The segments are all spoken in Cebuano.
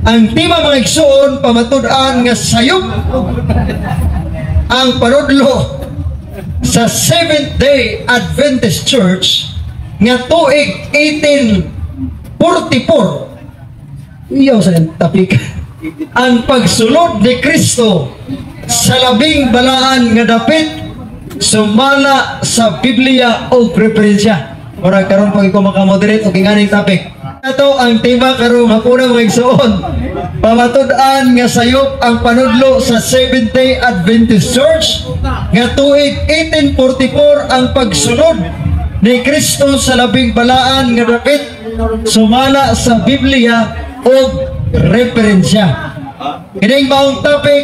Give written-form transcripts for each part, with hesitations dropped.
Ang tema, mga igsoon, pamatud-an nga sayop ang panudlo sa Seventh Day Adventist Church nga tuig 1844. Iyaw sa topic. Ang pagsulod ni Kristo sa labing balaan nga dapit sumala sa Biblia o referensya. Murag karon pag ikaw makamoderate og inganing topic. Ito ang tema karong hapuna, mga igsoon. Pamatud-an nga sayop ang panudlo sa Seventh Day Adventist Church nga tuig 1844 ang pagsulod ni Kristo sa labing balaan nga dapit sumala sa Biblia o referensya. Kining maong topic,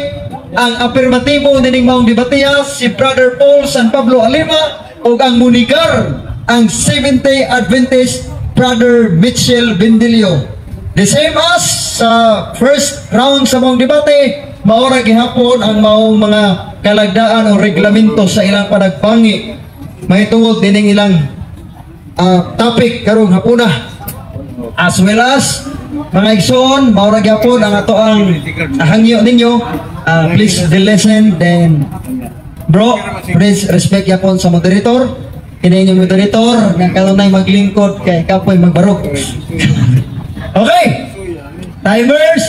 ang apirmatibo nining maong debatiya si Brother Paul San Pablo Alima ug ang munigar ang Seventh Day Adventist Brother Mitchell Bendilio. The same as sa first round sa maong debate, maora gihapon ang maong mga kalagdaan o reglamento sa ilang panagpangi mahitungod dining ilang topic karong hapuna. As well as, mga igsoon, maura gyapon ang ato ang hangyo ninyo. Please listen, then bro, please respect yapon sa moderator. Kini inyong moderator nga kanunay maglingkod kay kapoy magbarog. Okay. Timers.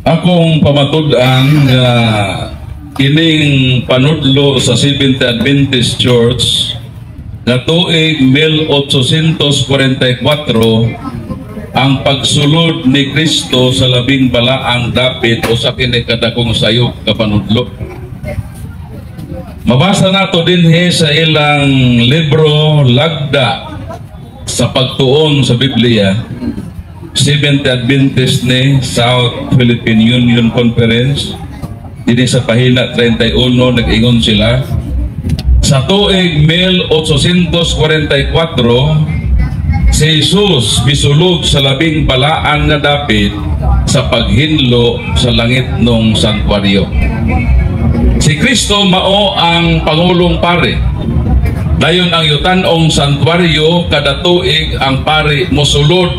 Akong pamatud-an nga kining panudlo sa Seventh Adventist Church nga tuig 1844 ang pagsulod ni Kristo sa labing balaang dapit usa kini kadakong sayop ka panudlo. Mabasa nato dinhi sa ilang libro Lagda sa Pagtuon sa Biblia, Seventh Adventist ni South Philippine Union Conference, dinhi sa pahina 31, nag-ingon sila sa tuig 1844 si Jesus misulod sa labing balaan nga dapit sa paghinlo sa langit nung santuario. Si Kristo mao ang pangulong pare. Dayon ang yutanong santuario, kada tuig ang pare mosulod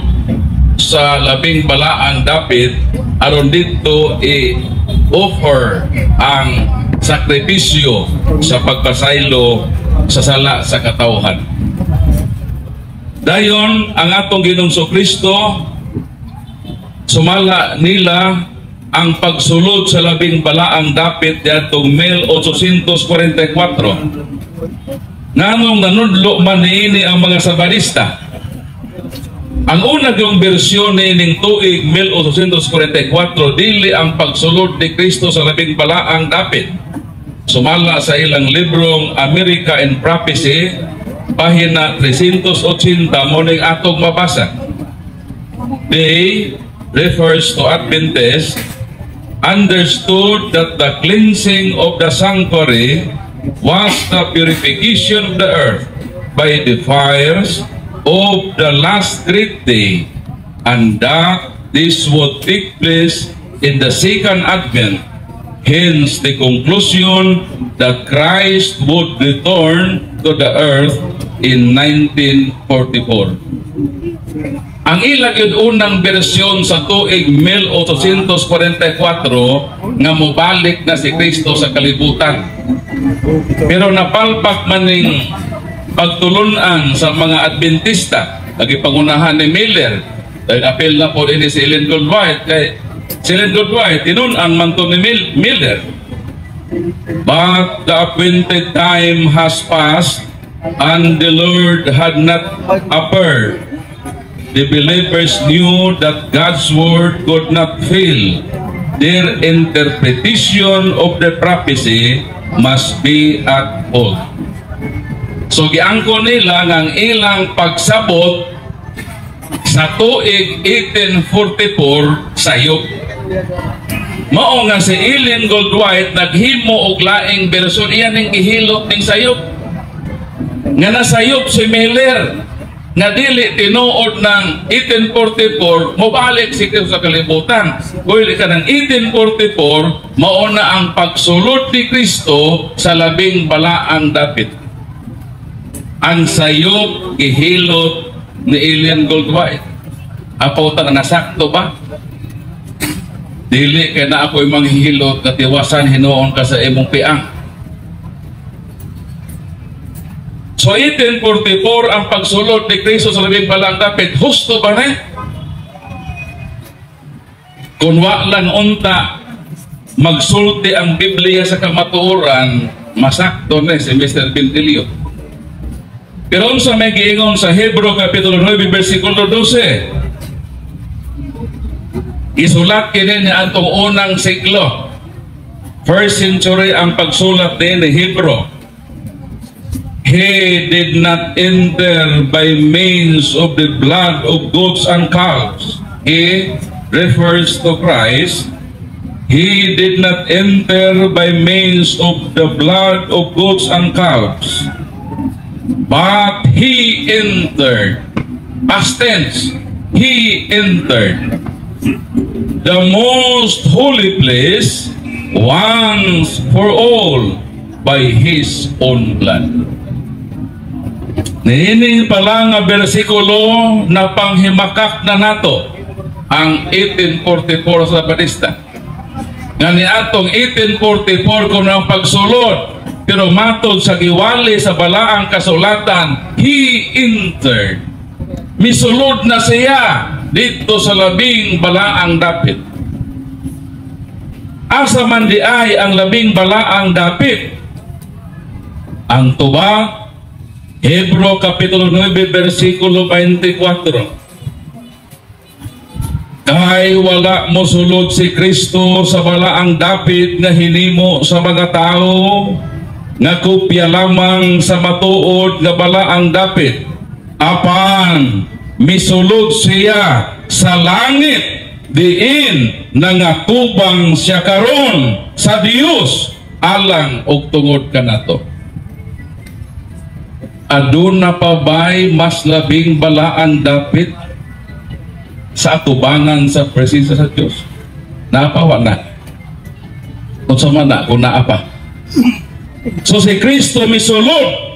sa labing balaang dapit aron didto i-offer ang sakripisyo sa pagpasaylo sa sala sa katawhan. Dayon ang atong Ginoong Kristo, sumala nila ang pagsulod sa labing balaang dapit diadtong 1844. Nganong nanudlo man niini ang mga Sabadista? Ang una yung bersyon niining tuig 1844 dili ang pagsulod ni Kristo sa labing balaang dapit. Sumala sa ilang librong America in Prophecy, pahina 380, mo ning atong mabasa. They refers to Adventists understood that the cleansing of the sanctuary was the purification of the earth by the fires of the last great day, and that this would take place in the second advent. Hence the conclusion that Christ would return to the earth in 1944. Ang ilang yun unang bersyon sa tuig 1844 nga mobalik na si Kristo sa kalibutan. Pero napalpak man ning pagtulunan sa mga Adventista, lagi pangunahan ni Miller, dahil apel na po ini si Ellen Goldwhite, kay si Ellen Goldwhite, tinun-an man to ni Miller. But the appointed time has passed and the Lord had not appeared. The believers knew that God's word could not fail. Their interpretation of the prophecy must be at fault. So giangko nila nga ang ilang pagsabot sa tuig 1844 sayop. Mao nga si Ellen Goldwhite naghimo og laing bersyon, iya ning gihilot ning sayop. Nga nasayop si Miller nga dili tinuod ng 1844 mobalik si Kristo sa kalibutan. Kuy ka ng 1844 mao na ang pagsulod ni Kristo sa labing balaang dapit. Ang sayop gihilot ni Ellen Goldwhite. Apaw ta na nasakto ba? Dili kay na ako'y manghihilot nga tiwasan hinuon ka sa imong piang. So 1844 ang pagsulod ni Kristo sa labing balaang dapit. Husto ba na? Kung wa lang unta magsulti ang Biblia sa kamatuoran, masakto na si Mr. Bentilio. Pero unsa may giingon sa Hebreo Kapitulo 9 versikulo 12? Isulat kini ni atong unang siglo. First century ang pagsulat din ni Hebrew. He did not enter by means of the blood of goats and calves. He refers to Christ. He did not enter by means of the blood of goats and calves, but he entered. Past tense. He entered the most holy place once for all by his own blood. Niini pa lang nga bersikulo na panghimakak na nato ang 1844 sa Batista. Nga niadtong 1844 kung ang pagsulod, pero matod sa giwali sa balaang kasulatan, he entered. Misulod na siya dito sa labing balaang dapit. Asa man di ay ang labing balaang dapit? Ang tuba, Hebreo Kapitulo 9, versikulo 24. Kay wala mosulod si Kristo sa balaang dapit nga hinimo sa mga tao, nga kopya lamang sa matuod nga balaang dapit. Apan misulod siya sa langit, diin nangatubang siya karon sa Dios alang og tungod kanato. Aduna pa ba'y mas labing balaan dapit sa atubangan sa presensya sa Dios? Napawa na. Unsa man na kung naa pa. So si Kristo misulod,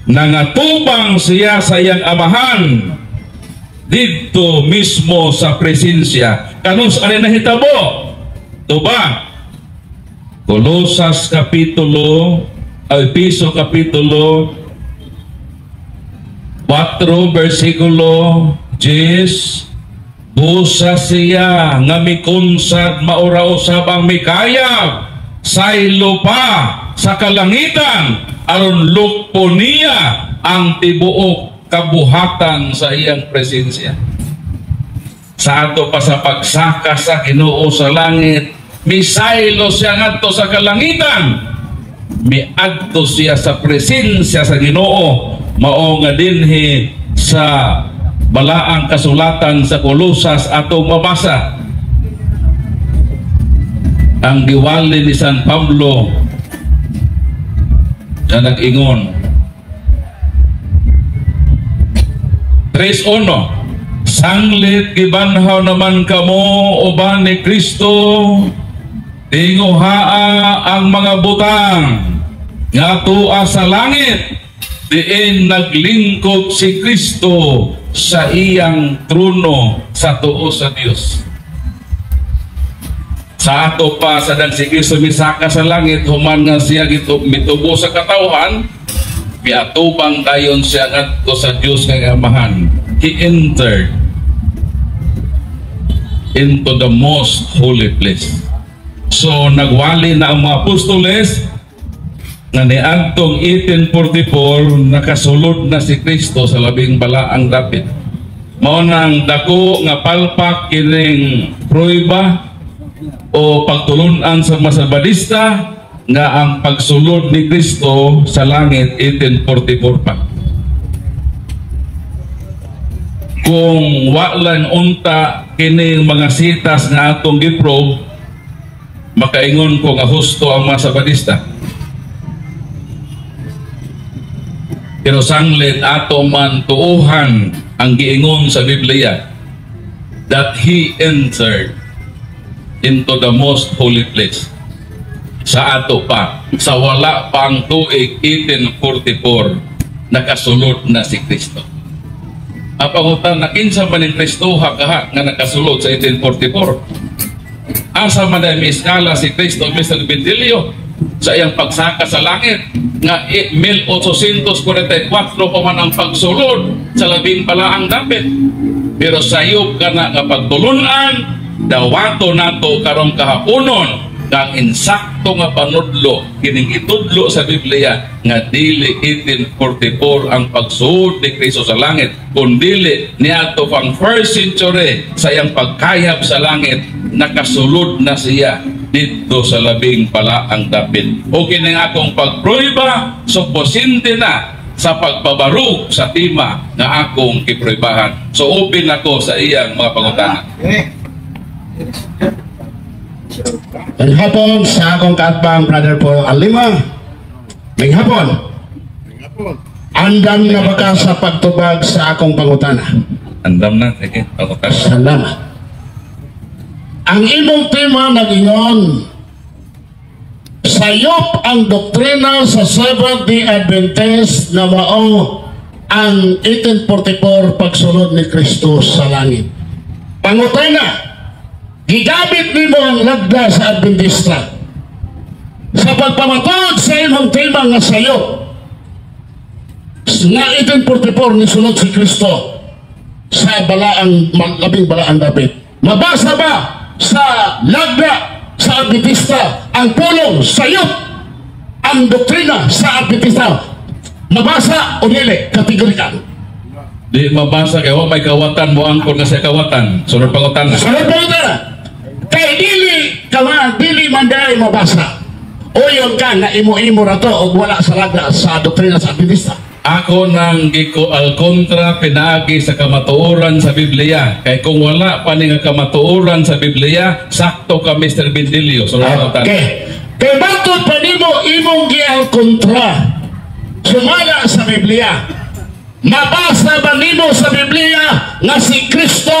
nangatubang siya sa iyang Amahan didto mismo sa presensya. Kanus ani nahitabo? Tuba. Kolosas kapitulo, Efeso kapitulo 4 versikulo 10. Busa siya nga mikonsad, maura usab ang mikayab saylo pa sa kalangitan, aron lukpo niya ang tibuok kabuhatan sa iyang presensya. Sa ato pa sa pagsaka sa Ginoo sa langit, misaylo siya ngadto sa kalangitan, miadto siya sa presensya sa Ginoo. Mao nga dinhi sa balaang kasulatan sa Kolosas atong mabasa ang giwali ni San Pablo na nag-ingon 3:1, "Sanglit gibanhaw naman kamo uban ni Kristo, tinguhaa ang mga butang nga tua sa langit, diin naglingkod si Kristo sa iyang trono sa tuo sa Dios." Sa ato pa sa dang si Kristo misaka sa langit, human nga siya mitubo sa katawhan, miatubang dayon siya ngadto sa Dios nga Amahan. He entered into the most holy place. So nagwali na ang mga apostoles nga niadtong 1844 nakasulod na si Kristo sa labing balaang dapit. Mao nang dako nga palpak kining prueba o pagtulunan sa mga Sabadista nga ang pagsulod ni Kristo sa langit 1844 pa. Kung wa lang unta kining mga sitas nga atong giprobe, makaingon ko nga husto ang mga Sabadista. Pero sanglit ato man tuuhan ang giingon sa Biblia that he entered into the most holy place. Sa ato pa, sa wala pang tuig 1844, nakasulod na si Kristo. Ang pangutana, kinsa man ning Kristo kaha nga nakasulod sa 1844? Asa man ay miiskala si Kristo, Mr. Bentilio, sa iyang pagsaka sa langit nga 1844 pa man ang pagsulod sa labing balaang dapit? Pero sayop kana nga pagtulunan, dawato nato karong kahaponon kang insakto nga panudlo kining itudlo sa Biblia nga dili 1844 ang pagsuod ni Kristo sa langit, kundili niadto pang first century sa iyang pagkayab sa langit, nakasulod na siya didto sa labing balaang dapit. O kini akong pagprueba, supisiyente na sa pagpabarug sa tema nga akong gipruebahan. So open ako sa iyang mga pangutana. Maayong hapon sa akong kaatbang, Brother Paul Alima. Maayong hapon. Andam na ba ka sa pagtubag sa akong pangutana? Andam na, sige, pangutana. Salamat. Ang imong tema nag-ingon, sayop ang doktrina sa Seventh-day Adventist na mao ang 1844 pagsunod ni Kristo sa langit. Pangutana, gigamit nimo ang lagda sa Adventista sa pagpamatuod sa imong tema nga sayop nga 1844 ni sunod si Kristo sa balaang labing balaang dapit. Mabasa ba sa lagda sa Adventista ang pulong "sayop ang doktrina sa Adventista"? Mabasa o dili kategorikal? Di mabasa kay wa may kawatan mo angkor nga sa kawatan. Sunod pangutana. Sunod pangutana. Kay dili ka man, dili man dai mabasa. Uyon ka nga imo-imo ra to og wala sa lagda sa doktrina sa Adventista. Ako nang giko al kontra pinaagi sa kamatuoran sa Biblia. Kay kung wala pa ni nga kamatuoran sa Biblia, sakto ka, Mr. Bendilio. Sunod pangutana. Okay. Kay bantod pa nimo imong gial kontra sumala sa Biblia. Mabasa ba nimo sa Biblia nga si Kristo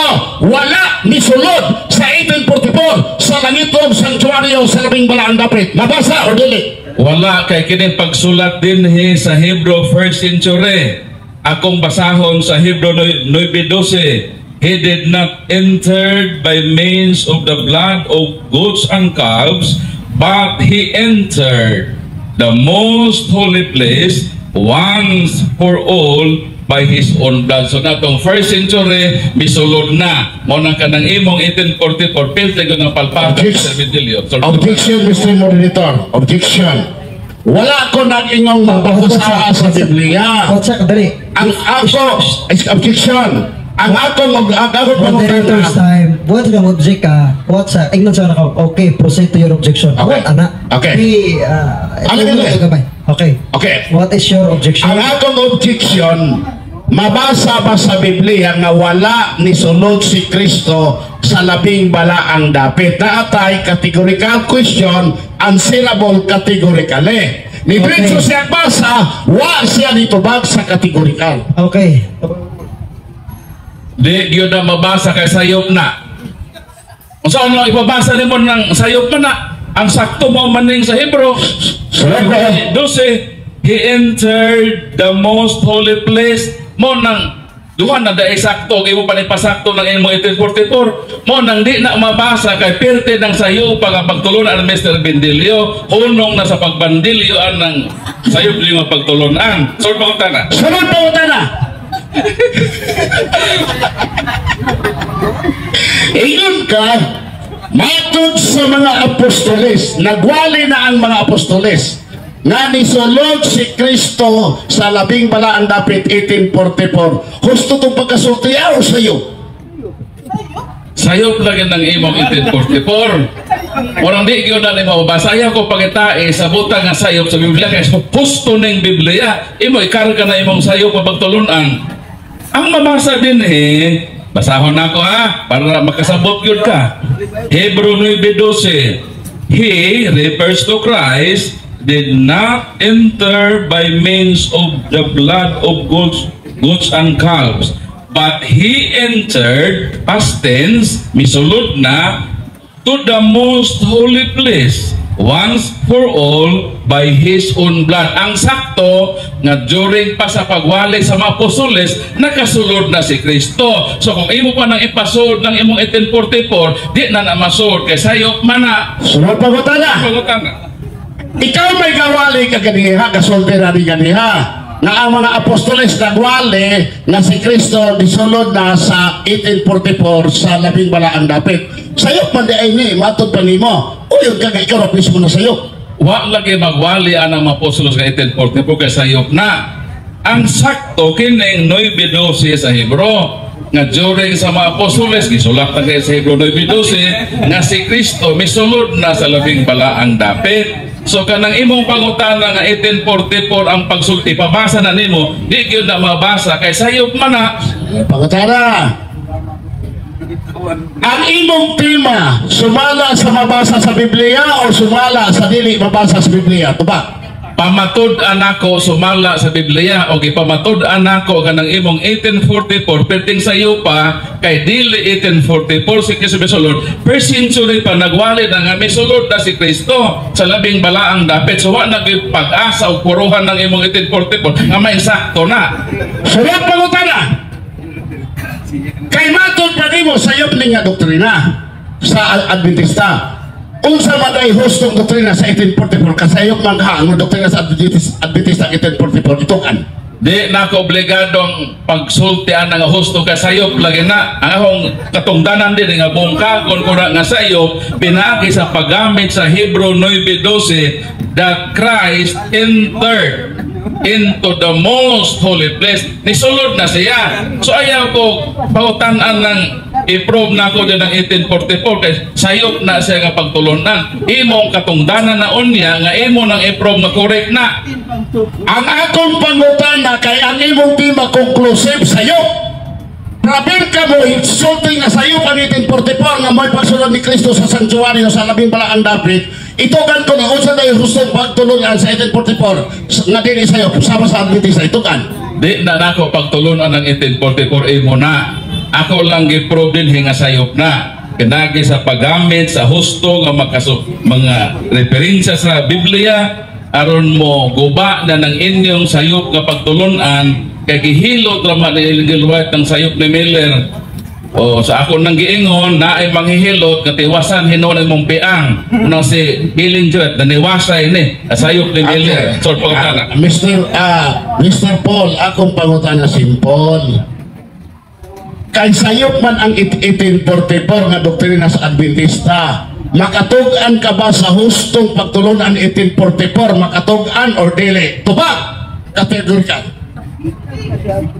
wala nisulod sa 1844 sa langitong sanctuaryo sa labing balaang dapit? Mabasa o dili? Wala, kay kining pagsulat dinhi sa Hebrew, first century. Akong basahon sa Hebrew 9:12. "He did not enter by means of the blood of goats and calves, but he entered the most holy place once for all by his own blood." So natong first century, misulod na. Mao nang kanang imong 1844, pilte ko ng palpakan, Objection. Mr. Vigilio. So, Objection, Mr. Moderator. Objection. Wala ko nag-ingong mabasa sa Biblia. What's up, dali. Ang ako, objection. Ang ako Moderator's time. Buhat ka object ka. What's up? Ingnon sa ka. Okay, proceed to your objection. Okay. What, ana? Okay. Di, Ano ito yun mo eh? gamay. Okay. Okay. What is your objection? Ang akong objection, mabasa ba sa Biblia nga wala ni sulod si Kristo sa labing balaang dapit? Naatay categorical question, answerable categorically. Ni diretso siya basa, wa siya nitubag sa categorical. Okay. Di gyud na mabasa kay sayop na. Unsa ano ipabasa nimo ng sayop man na? Ang sakto mo maning sa Hebrew. Sunod ba? 12, "He entered the most holy place." Mo nang duha na dai sakto, imo pa ni pasakto ng imo 1844. Mo nang di na mabasa kay pirte ng sayo pa nga pagtulunan, Mr. Bendilio, hunong na sa pagbandilyo ang ng sayop nga pagtulunan. Sunod pangutana. Sunod pangutana. Ingon ka, matod sa mga apostoles, nagwali na ang mga apostoles, nga nisulod si Kristo sa labing balaang dapit 1844. Husto itong pagkasulti o sa'yo? Sayop lagi ng imong 1844. Warang di gyud na nimo mabasa. Ayaw ko pangitae sa butang nga sayop sa Biblia kay husto ning Biblia. Imo ikarga na imong sayop pa pagtulunan. Ang mabasa din eh, basahon nako ha, para makasabot gyud ka. Hebrew 9:12. "He," refers to Christ, "did not enter by means of the blood of goats and calves, but he entered," past tense, misulod na, "to the most holy place." once for all by His own blood. Ang sakto nga during pa sa pagwali sa mga apostoles, nakasulod na si Kristo. So kung imo pa nang ipasod ng imong 1844, di na na masud kay sayop man na. Sunod pangutana. Pangutana. Ikaw may gawali ka ganiha, gasulti na ni ganiha, nga ang mga apostoles nagwali nga si Kristo disulod na sa 1844 sa labing balaang dapit. Sayop man di ay ni, matod pa nimo. Uyon ka nga ikaw ra mismo na sayop. Wa lagi magwali ang mga apostoles nga 1844 kay sayop na. Ang sakto kining 9:12 sa Hebro nga during sa mga apostoles gisulat na kay sa Hebro 9:12 nga si Kristo misulod na sa labing balaang dapit. So kanang imong pangutana nga 1844 ang pagsulti, ipabasa na nimo, di gyud na mabasa kay sayop man na. Pangutana. Ang imong tema, sumala sa mabasa sa Biblia o sumala sa dili mabasa sa Biblia? Tubag. Pamatud-an ako sumala sa Biblia o gipamatud-an ako kanang imong 1844 perting sayo pa kay dili 1844 si Kristo misulod. First century pa nagwali na nga misulod na si Kristo sa labing balaang dapit. So wa na gyud pag-asa o puruhan ng imong 1844 nga may sakto na. Sunod pangutana. Kay matod pa nimo sayop ni nga doktrina sa Adventista. Unsa man ay hustong doktrina sa 1844, kasayop man ka ang doktrina sa Adventista 1844 itukan? Di na ako obligadong pagsultian nga husto ka, sayop lagi na. Ang akong katungdanan din nga bungkagon ko na nga sayop pinaagi sa paggamit sa Hebrew 9:12 that Christ entered into the most holy place. Nisulod na siya. So ayaw ko pautan-an ng i-prove na ako din ng 1844 kay sayop na siya nga pagtulunan. Imong katungdanan na unya nga imo nang i-prove nga correct na. Ang akong pangutana kay ang imong tema conclusive sayop. Praber ka mo insulting nga sayop ang 1844 nga may pagsulod ni Kristo sa sanctuaryo sa labing balaang dapit. Itukan ko na unsa na hustong pagtulunan sa 1844 nga dili sayop sama sa Adventista, itukan. Di na nako pagtulunan ng 1844, imo na. Ako lang gi-prove din nga sayop na. Pinagi sa paggamit sa husto nga mga referensya sa Biblia aron mo guba na ng inyong sayop nga pagtulunan kay gihilot ra man ni Ellen White ng sayop ni Miller. O sa ako nang giingon na ay manghihilot nga tiwasan hinuon imong piang no si Ellen White naniwasay ni sayop ni Miller. So pangutana. Mr. Paul, akong pangutana simple. Kay sayop man ang 1844 nga doktrina sa Adventista, makatug-an ka ba sa hustong pagtulunan 1844? Makatug-an or dili? Tubag! Categorical.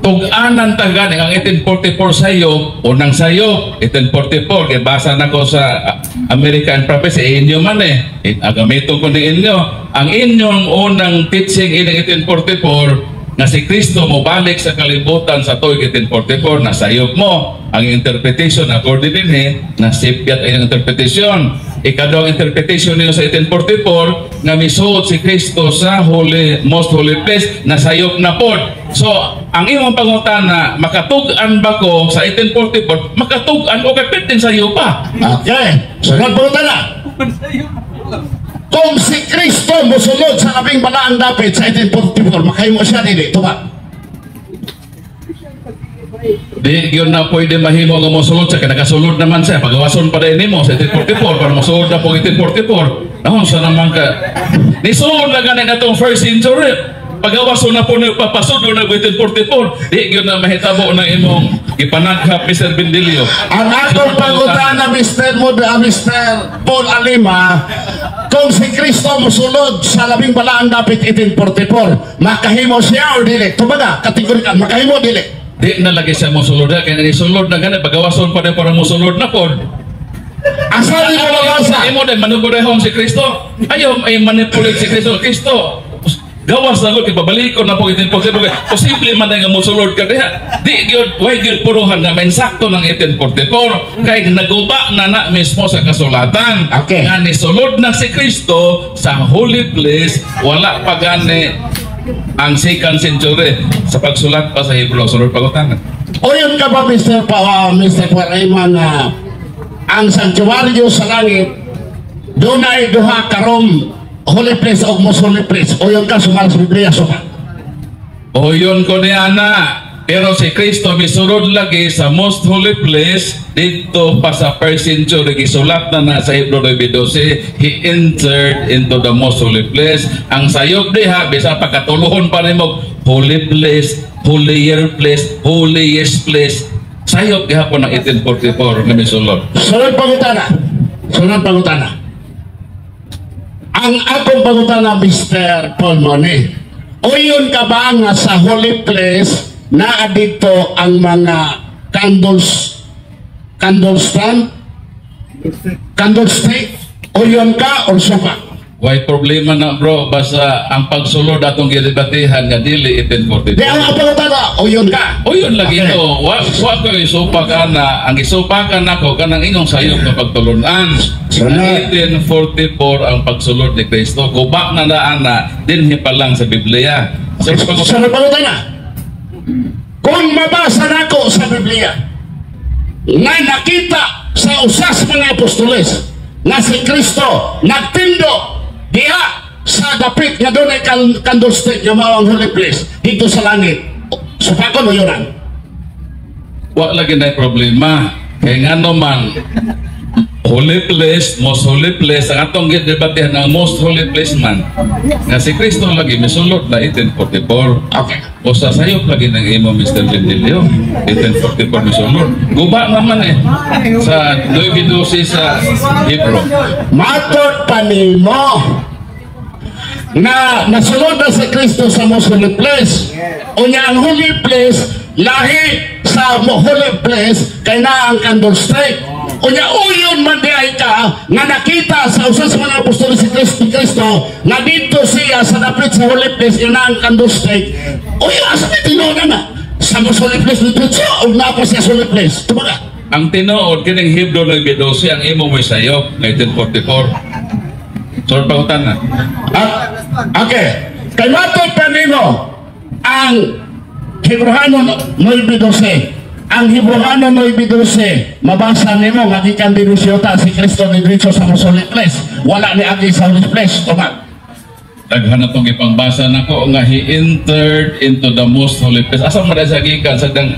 Tug-anan ta gani ang 1844 sayo, unang sayo, 1844 kay basa nako sa American Prophecy, inyo man eh. Gamiton ko ni inyo. Ang inyong unang teaching in 1844 nga si Kristo mobalik sa kalibutan sa tuig 1844 na sayop mo. Ang interpretation according dinhi na sipyat ay ang interpretation. Ikaduhang interpretation niyo sa 1844 nga misuot si Kristo sa holy most holy place na sayop na pod. So ang imong pangutana, makatug-an ba ko sa 1844? Makatug-an o kay perting sayo pa. Okay. Sunod pangutana. Kung si Kristo musulod sa labing balaang dapit sa 1844, makahimo siya dili? Tubag. Di yun na pwede mahimo nga mosulod siya kay nakasulod naman siya. Pagawason pa din nimo sa 1844 para mosulod na po 1844. Nahon sa naman ka. Nisulod na gani atong first century. Pagawason na po ni papasudlo na 1844. Di yun na mahitabo ng imong ipanaghap, Mr. Bendilio. Ang akong pangutana, Mr. Paul Alima, kung si Kristo musulod sa labing balaang dapit 1844, makahimo siya or dili? Tubaga, kategorikal, makahimo dili? Di na lagi siya mosulod na kay nisulod na gani, pagawason pa din para mosulod na pod. Asa di mo mabasa? Imo din manugurehon si Kristo. Ayaw ay manipulate si Kristo. Kristo gawas na gud kay babalikon na po 1844 kay posible man nga mosulod ka diha. Di gyud, way gyud puruhan nga may sakto ng 1844 kay naguba na na mismo sa kasulatan. Nga nisulod na si Kristo sa holy place wala pa gani ang second century sa pagsulat pa sa Hebrew. Sulod pangutana. Uyon ka ba, Mr. Paul Alima, nga ang sanctuaryo sa langit Dunay duha ka room, holy place o most holy place. Uyon ka sumala sa Biblia, supak? Uyon ko ni ana. Pero si Kristo misulod lagi sa most holy place dito pa sa first century. Gisulat na na sa Hebrew 9:12, he entered into the most holy place. Ang sayop diha, bisa pagkatuluhon pa nimo holy place, holier place, holiest place, sayop gihapon ng 1844 nga misulod. Sunod pangutana. Sunod pangutana. Ang akong pangutana, Mr. Paul Mone. Uyon ka ba nga sa holy place naa dito ang mga candles, candle stand, candlestick? Uyon ka or supak? Way problema na, bro, basta ang pagsulod atong gidebatehan nga dili 1844. Di, ang akong pangutana, uyon ka? O yun lagi. Okay. Ito, wa ko isupak ana, ang isupakan nako kanang inyong sayop nga pagtulunan. Sunod. 1844 ang pagsulod ni Kristo. Guba na na ana dinhi pa lang sa Biblia. So, Sunod pangutana. Kung mabasa nako sa Biblia nga nakita sa usas mga apostoles nga si Kristo nagtindo diha sa dapit nga dunay candlestick nga mao ang holy place dito sa langit, supakon o yunan? Wa lagi na problema. Kay ngano man holy place, most holy place, ang atong gidebatehan ang most holy place man. Nga si Kristo lagi misulod na 1844. Okay. O sa sayop lagi ng imo, Mr. Bendilio, 1844 misulod. Guba naman eh sa 9:12 sa Hebrew. Matod pa nimo na nasulod na si Kristo sa most holy place. Unya ang holy place lahi sa holy place kay na ang candlestick. Unya uyon man di ay ka nga nakita sa usa sa mga apostol si Kristo nga dito siya sa dapit sa holy place nga na ang candlestick. Unya asa may tinuod na sa most holy place dito siya o naa pa siya sa holy place? Tumaga. Ang tinuod kining Hebrew 9:12, ang imo mo'y sayop 1944. So pangutan na. Ah, okay. Kay matod pa nimo ang Hebrohano 9:12. Ang Hebrohano 9:12, mabasa nimo nga gikan dinhi siyota si Kristo ni dito sa most holy place. Wala ni agi sa holy place. Tuma. Daghan na tong ipangbasa nako nga he entered into the most holy place. Asa man sa gikan sa dang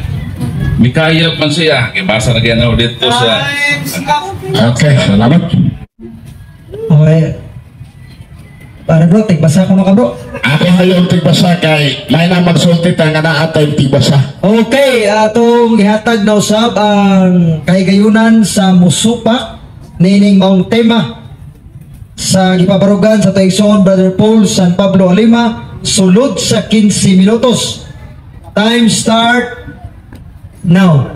mikayab man siya. Gibasa na gyud dito sa Okay, salamat. Okay. Para bro, tigbasa ko na ka, bro. Ako ngayon tigbasa kay may na magsulti ta nga naa tay tigbasa. Okay, atong gihatag na usab ang kahigayunan sa musupak nining maong tema sa gipabarugan sa Taigsoon Brother Paul San Pablo Alima, sulod sa 15 minutos. Time start now.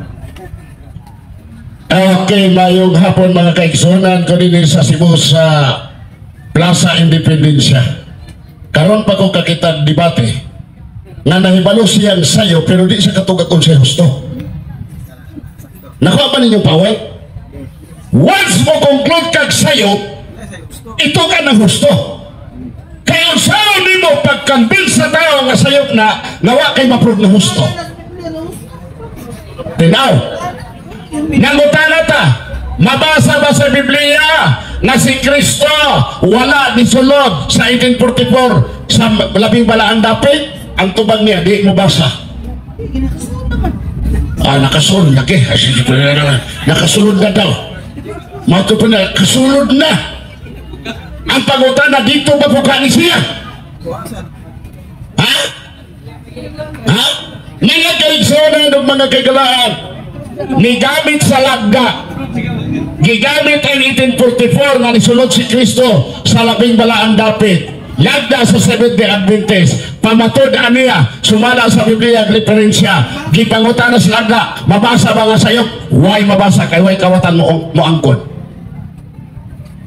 Okay, mayong hapon, mga kaigsunan ko dinhi sa Cebu sa Plaza Independencia. Karon pa ko kakita debate nga nahibalo siyang sayo pero di siya katugag kung siya husto. Nakuha ba ninyong paway? Once mo conclude kag sayo, ito ka na husto. Kaya unsaon nimo pagconvince sa tao nga sayop na nga wa kay ma-prove na husto? Tinaw. Nangutana ta, mabasa ba sa Biblia nga si Kristo wala nisulod sa 1844 sa labing balaang dapit? Ang tubag niya, di mo basa. Ah, nakasulod lagi. Ay, sige, nakasulod na daw. Mao pa na, kasulod na. Ang pangutana, dito ba po kani siya? Ha? Ha? Mga kaigsunan ug mga kaigalaan, nigamit sa lagda. Gigamit ang 1844 nga nisulod si Kristo sa labing balaang dapit. Lagda sa Seventh-day Adventist. Pamatod aniya, sumala sa Biblia ang referensya. Gipangutana sa lagda, mabasa ba nga sayop? Why mabasa kay way kawatan mo mo angkon.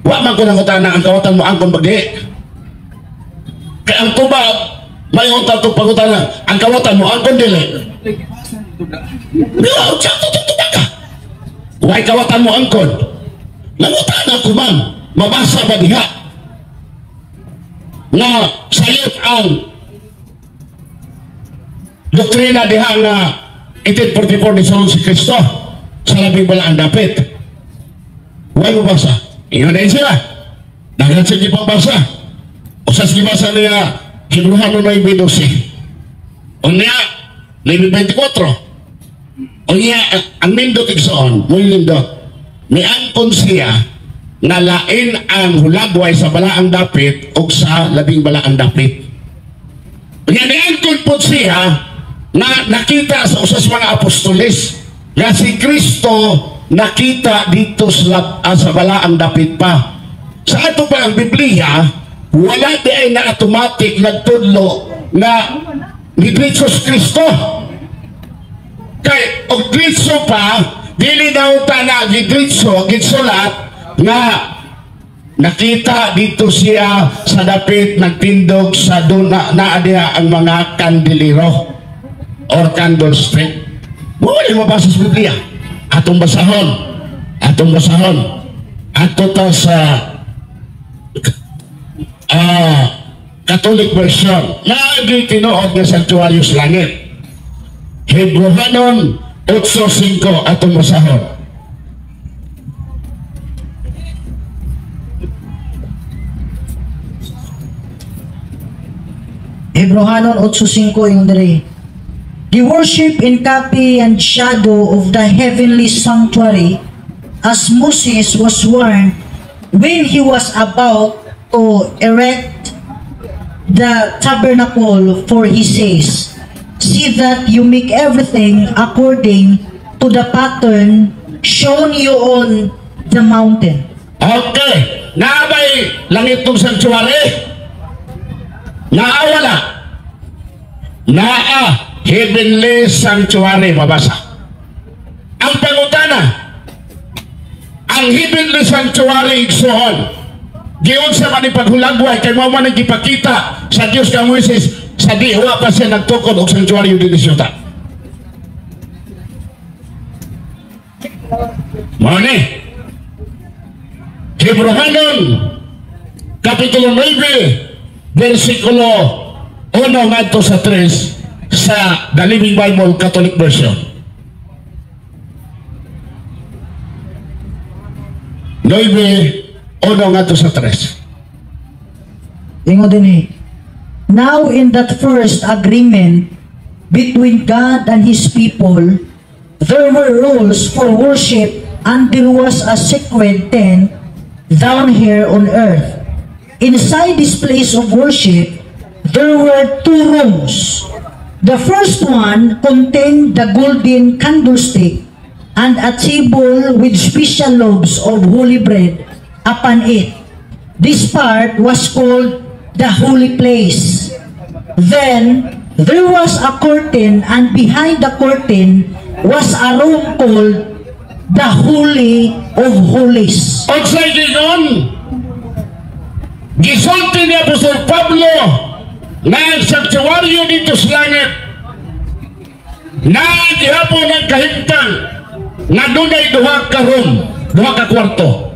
Wa man ko nangutana ang kawatan mo angkon bagdi. Kay ang tubag, may unta to pangutana, ang kawatan mo angkon dili. Di ba, unsa to tubag ka? Way kawatan mo angkon. Nangutana ko man, mabasa ba diha nga sayop ang doktrina diha nga 1844 ni sulod si Kristo sa labing balaang dapit? Way mo basa. Ingon din sila. Daghan siya gipabasa. Usa sa gibasa niya, Hebreohanon 9:12. Unya, 9:24. Unya, ang nindot igsoon, muy nindot. Miangkon siya nga lain ang hulagway sa balaang dapit o sa labing balaang dapit. Unya, niangkon po siya na nakita sa usas mga apostoles nga si Kristo nakita dito sa balaang dapit pa. Sa ato pa ang Biblia, wala di ay na automatic nagtudlo na ni Jesus Kristo. Kay og diretso pa, dili daw ta na gidritso, gitsulat nga nakita dito siya sa dapit nagtindog sa doon na naa diha ang mga kandelero or candlestick. Wala mabasa sa Biblia. Atong basahon. Atong basahon. Ato ta sa Catholic version. Naagi tinuod nga sanctuaryo sa langit. Hebreohanon 8:5, atong basahon. Hebreohanon 8:5, yung diri. The worship in copy and shadow of the heavenly sanctuary, as Moses was warned when he was about to erect the tabernacle, for he says, "See that you make everything according to the pattern shown you on the mountain." Okay. Naa bay langit tong sanctuary? Naa, wala? Naa heavenly sanctuary, mabasa. Ang pangutana, ang heavenly sanctuary igsoon, giunsa man ni paghulagway kay mao man ang gipakita sa Dios kang Moises sa di wa pa siya nagtukod og sanctuary dinhi sa yuta? Mao ni Hebreohanon Kapitulo 9, versikulo 1 ngadto sa 3 sa The Living Bible Catholic Version. 9, 1 ngadto sa 3. Ingon din eh. Now in that first agreement between God and His people, there were rules for worship and there was a sacred tent down here on earth. Inside this place of worship, there were two rooms. The first one contained the golden candlestick and a table with special loaves of holy bread upon it. This part was called the holy place. Then there was a curtain, and behind the curtain was a room called the Holy of Holies. Unsay giingon? Gisulti ni Apostol Pablo na ang sanctuaryo dito sa langit na gihapon ang kahimtang nga dunay duha ka room, duha ka kwarto.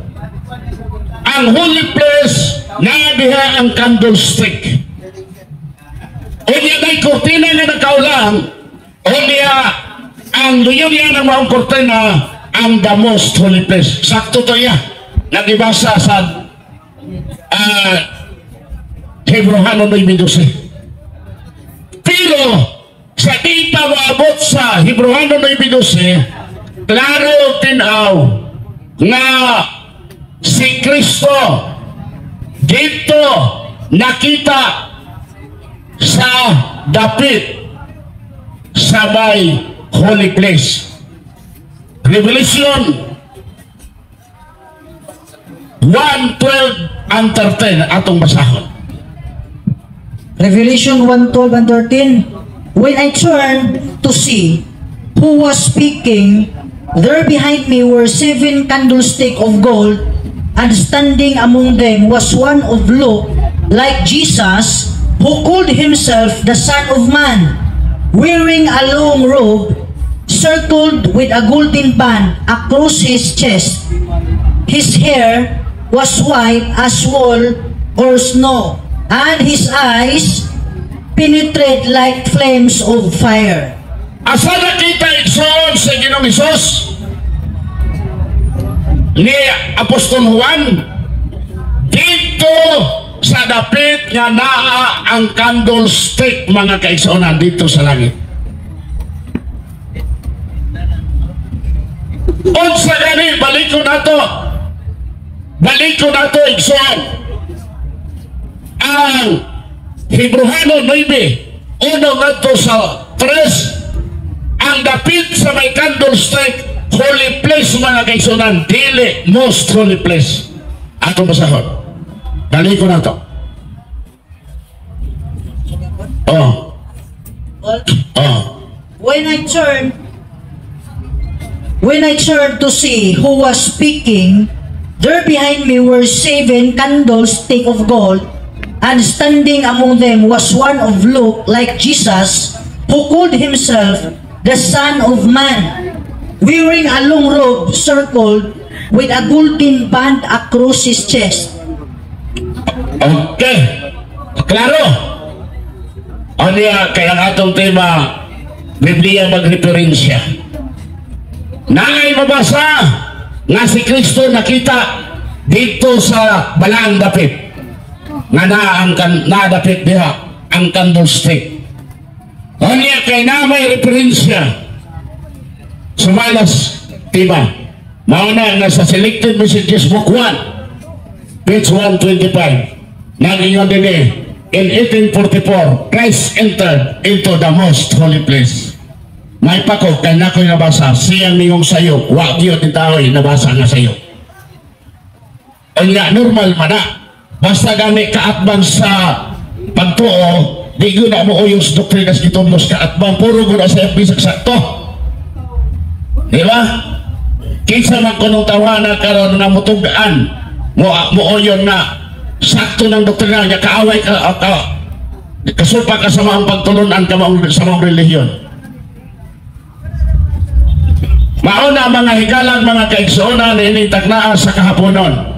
Ang holy place na diha ang candlestick. Unya nay kurtina nga nakaulang, unya ang luyo niya ng maong kurtina ang the most holy place. Sakto to iya. Nagibasa sa Hebreohanon 9:12. Pero sa di pa maabot sa Hebreohanon 9:12, klaro tinaw nga si Kristo dito nakita sa dapit sa may holy place. Revelation 1, 12 and 13 atong basahon. Revelation 1, 12 and 13. When I turned to see who was speaking, there behind me were seven candlesticks of gold, and standing among them was one of look like Jesus, who called himself the Son of Man, wearing a long robe circled with a golden band across his chest. His hair was white as wool or snow, and his eyes penetrate like flames of fire. Asa nakita, igsoon, sa Ginoong Hesus ni Apostol Juan? Dito. sa dapit nga naa ang candlestick, mga kaigsuonan, dito sa langit. Unsa gani, balik ko nato. Balik ko nato, igsoon. Ang Hebreohano 9:1 ngadto sa 3, ang dapit sa may candlestick, holy place, mga kaigsuonan, dili most holy place. Ato basahon. Balik ko nato. Oh. Oh. When I turned to see who was speaking, there behind me were seven candlesticks of gold, and standing among them was one of look like Jesus, who called himself the Son of Man, wearing a long robe circled with a golden band across his chest. Okay. Klaro. Ano ya, kaya ang atong tema, Biblia magreferensya. Naay mabasa nga si Kristo nakita dito sa balaang dapit nga naa ang kan, naa dapit diha ang candlestick. Unya kay na may referensya sumalas tema. Mao na nga sa Selected Messages Book 1 page 125, nag-ingon din eh, in 1844 Christ entered into the most holy place. May pako kay nakoy nabasa siyang ningong sayo, wa gyud ni taoy nabasa nga sayo. Unya normal man na, basta gani kaatbang sa pagtuo, di gyud na mo uyong sa doktrina sa gitubos, kaatbang puro gyud na sa bisag sakto, di ba? Kinsa man kunong tawana karon nga mutug-an mo mo uyon na sakto ng doktrina niya, kaaway ka, ka kasupa ka sa mga pagtulunan ka maong, sa mga relihiyon. Mao na, mga higalang mga kaigsuonan, ini taknaa sa kahaponon.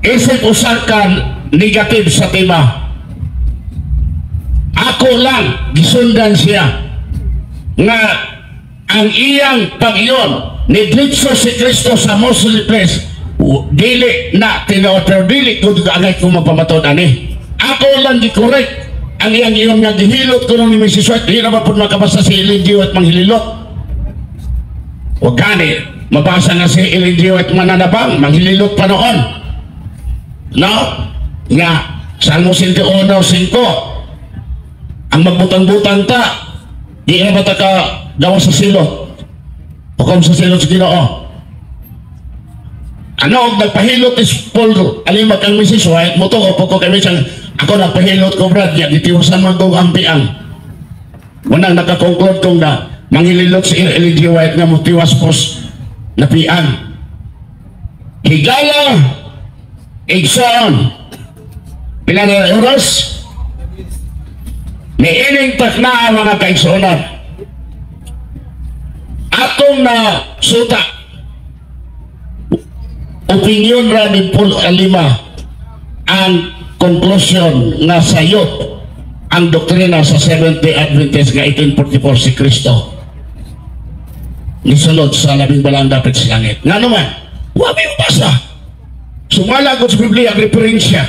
Isip usa ka negative sa tema. Ako lang gisundan siya nga ang iyang pag-iyon ni diretso si Kristo sa most holy place, dili na tinuod, pero dili ko angay ko mapamatod ani. Ako lang gi-correct ang iyang iyon nga gihilot ko ni Mrs. White. Di na ba po makabasa si Ellen G. White manghililot? Wag gani mabasa nga si Ellen G. White mananabang manghililot pa noon, no? Nga Salmo 101:5, ang magbutang-butang ta, di na ba ta ka gawa sa silot, hukom sa silot sa Ginoo? Ano og nagpahilot is Paul Alima kang Mrs. White mo to ko kay Mrs. Ako nagpahilot ko, brad, ya gitiwasan man ko ang piang. Unang nakakonclude kong na manghililot si Ellen G. White nga motiwas pos na piang. Higala, igsoon, pila na oras ni ining takna, mga kaigsuonan, atong na suta, opinion ra ni Paul Alima ang conclusion nga sayop ang doktrina sa Seventh-day Adventist nga 1844 si Kristo nisulod sa labing balaang dapit sa langit. Nga naman, wa may mabasa. Sumalagot sa Biblia ang referensya.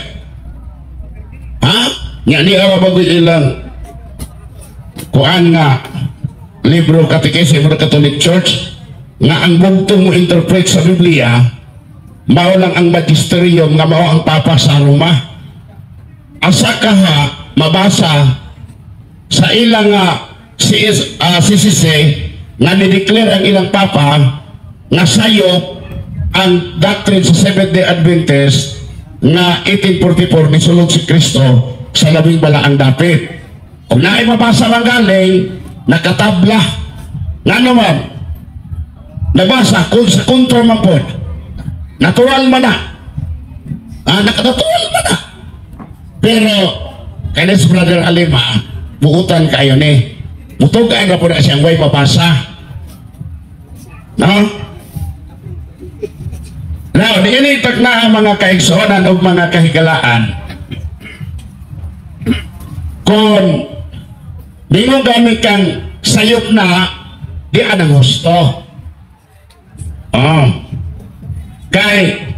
Ha? Nga ni awa bago ilang kuan nga libro, Catechism of the Catholic Church, nga ang bugtong mo interpret sa Biblia mao lang ang magisterium nga mao ang Papa sa Roma. Asa ka ha mabasa sa ilang CCC nga ni-declare ang ilang Papa nga sayop ang doctrine sa Seventh-day Adventist nga 1844 nisulod si Kristo sa labing balaang dapit? Kung naay mabasa man galing, nakatabla. Nga naman, nabasa kung sa kontra man po, natural man na. Ah, nakanatural man na. Pero, kaya si Brother Alima, buutan kayo ni. Mutugaan na po na siyang way mabasa. No? Now, niinitak na ang mga kaigsuonan o mga kahigalaan. Kung di mo gamit kang sayop na, di anang husto. Oh. Kay,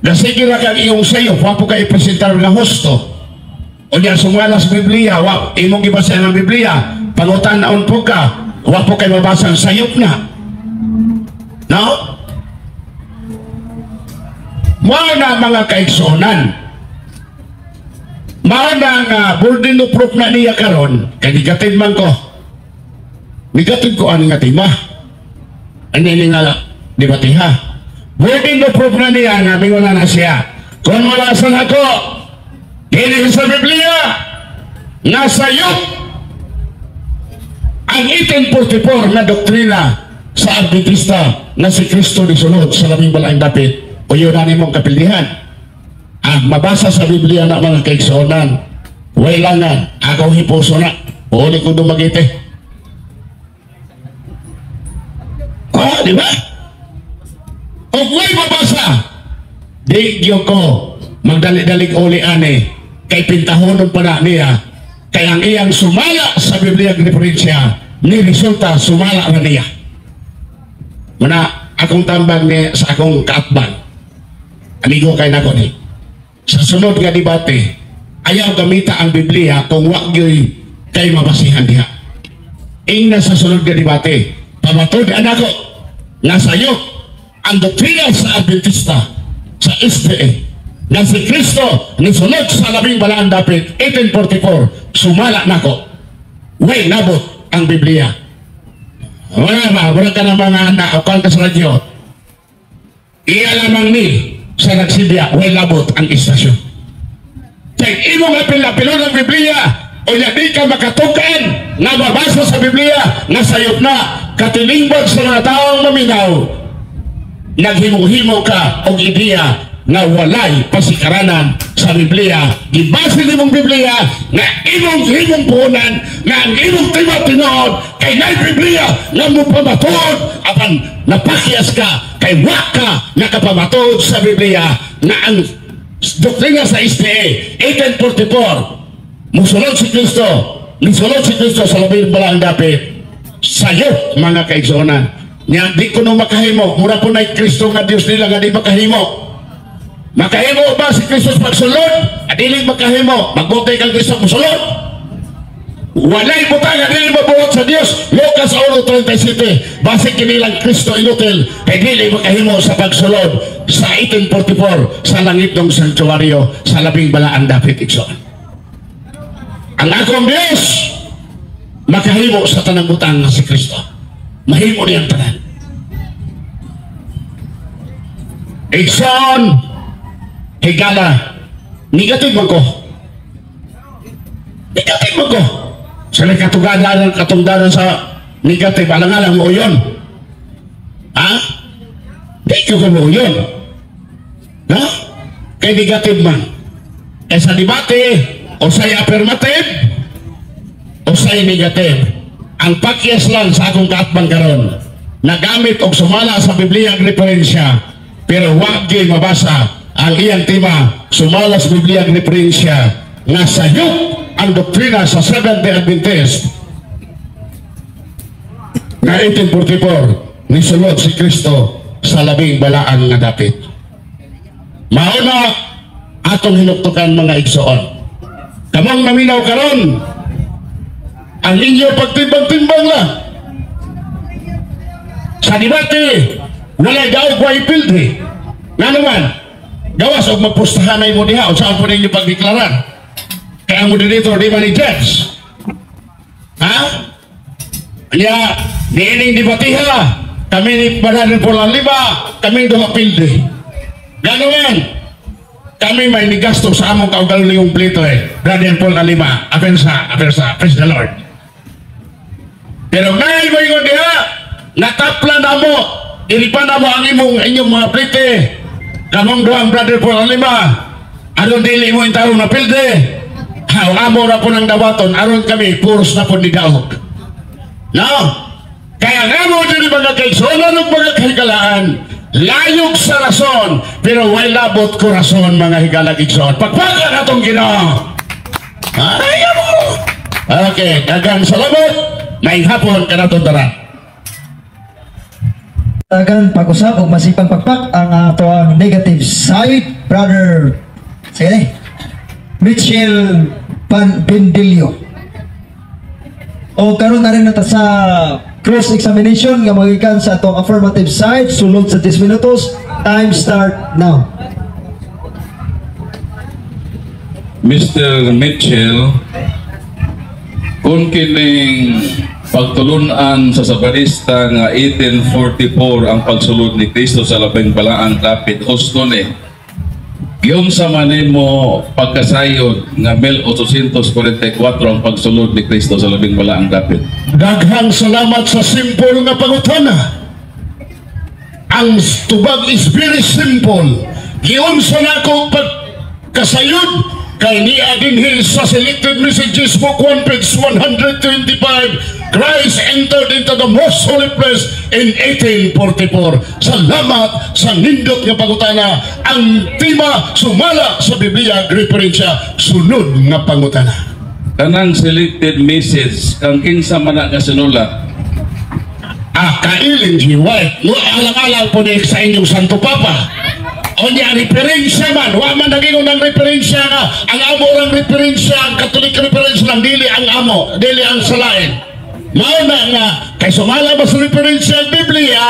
Gasige ra kang iyong sayo, wa po kay presentar nga husto. O niya sumala sa Biblia, wa imong gibasa ang Biblia, pangutan-on po ka, wa po kay mabasa ang sayop na. No? Mao na, mga kaigsuonan. Mao na nga burden of proof na niya karon, kay negative man ko. Negative ko ani nga tema. Ani ni nga debate ha. Burden of proof na niya nga mingon na siya. Kung wala sa nako, dili sa Biblia, nga sayop ang 1844 na doktrina sa Adventista na si Kristo ni sulod sa labing balaang dapit o yun na nimong kapildihan. Ang mabasa sa Biblia na, mga kaigsuonan, wailangan, ako hipuso na, uli ko dumagite. Ah, di ba? O kung mabasa, di gyud ko magdali-dalig uli ani, kay pintahonon pa na niya, kay ang iyang sumala sa Biblia ang referensya, ni resulta sumala na niya. Mana, akong tambang ni sa akong kaatbang, amigo kay nako ni, sa sunod nga debate, ayaw gamita ang Biblia kung wa gyoy kay mabasihan diha. Ingna sa sunod nga debate, pamatud anako nga sayo ang doktrina sa Adventista sa SDA nga si Kristo ni sulod sa labing balaan dapit 1844, sumala nako. Way nabot ang Biblia. Wala ba? Wala ka na mga anak o ka sa radyo. Iya lamang ni sa nagsibya, way labot ang istasyon. Kay imong apil-apilon ang Biblia, o di ka makatukan nga mabasa sa Biblia nga sayop na katilingban sa mga taong maminaw, naghimo-himo ka og ideya nga walay pasikaranan sa Biblia. Gibase nimong Biblia nga imong himong puhunan nga ang imong tema tinuod kay nay Biblia nga mo pamatuod, apan napakyas ka kay wa ka nakapamatuod sa Biblia nga ang doktrina sa SDA 1844, musulod si Kristo, nisulod si Kristo sa labing balaang dapit, sayo, mga kaigsuonan nya. Di ko no makahimo, mura po na Kristo nga Dios nila nga di makahimo. Makahimo ba si Kristo sa pagsulod? Adili makahimo. Magbutay kang Kristo musulod. Walay butang nga dili mabuhat sa Dios. Lucas 1:37. Base kinilang Kristo inutil kay dili makahimo sa pagsulod sa 1844 sa langit ng sanktuaryo sa labing balaan dapit, igsoon. Ang akong Dios makahimo sa tanang butang nga si Kristo. Mahimo niyang tanan. Igsoon, higala, negative man ko. Negative man ko. Sa katugadaran, katungdaran sa negative, alang-alang mo yun. Ha? Di ko mo yun. No? Kay negative man. Eh sa debate, o sa'y affirmative, o sa'y negative. Ang pakyas lang sa akong kaatbang karon, nagamit og sumala sa Biblia ang referensya, pero wag gyud mabasa ang iyang tema sumala sa Biblia ang referensya nga sayop ang doktrina sa Seventh-day Adventist nga 1844 nisulod si Kristo sa labing balaan nga dapit. Mauna atong hinuktukan, mga igsoon. Kamong naminaw karon, ang inyo pagtimbang-timbang lang. Sa debate, walay daog, way pildi. Nga naman, gawas og magpustahanay mo diha o saan po ninyo pagdeklarar. Kaya ang moderator di man ni judge. Ha? Kaya, niining debatiha, kami ni Brother Paul Lima, kami duha pildi. Ganoon, kami may nigasto sa among kaugalingong plito eh. Brother Paul Lima, apensa, apensa, praise the Lord. Pero ngayon mo ingon diha, natapla na mo, iripa na mo ang imong inyong mga plite. Kamong duhang Brother Paul Lima, aron dili mo intarong na pilde. Ha, amo ra po ng dawaton, aron kami, puros na po ni daog. No? Kaya nga mo diri, mga kaigsuonan ug mga kahigalaan, layog sa rason, pero way labot ko rason, mga higalag igsoon. Pagpaga na itong Ginoo. Ay, mo. Okay, daghang salamat. Maayong hapon kanatong tanan. Tagan pag-usab og masipang pagpak ang atoang negative side, Brother, sige, Mitchell Pan Bendilio. O karon na rin nata sa cross examination nga magikan sa atong affirmative side, sulod sa 10 minutos. Time start now. Mr. Mitchell, kung kining pagtulunan sa Sabadista nga 1844 ang pagsulod ni Kristo sa labing balaang dapit, husto ni, giunsa man nimo pagkasayod nga 1844 ang pagsulod ni Kristo sa labing balaang dapit? Daghang salamat sa simple nga pangutana. Ang tubag is very simple. Giunsa nako pagkasayod kay niya dinhi sa Selected Messages, Book 1, page 125, Christ entered into the most holy place in 1844. Salamat sa nindot nga pangutana. Ang tema sumala sa Biblia referensya. Sunod nga pangutana. Kanang Selected Message, kang kinsa man na nga sinulat? Ah, kay Ellen G. White. No, alang-alang po ni sa inyong Santo Papa. O niya, referensya man. Wa man nagingon ng referensya nga. Ang amo ang referensya, ang Catholic reference lang, dili ang amo, dili ang salain. Mao na nga, kay sumala ba sa referensya ang Biblia,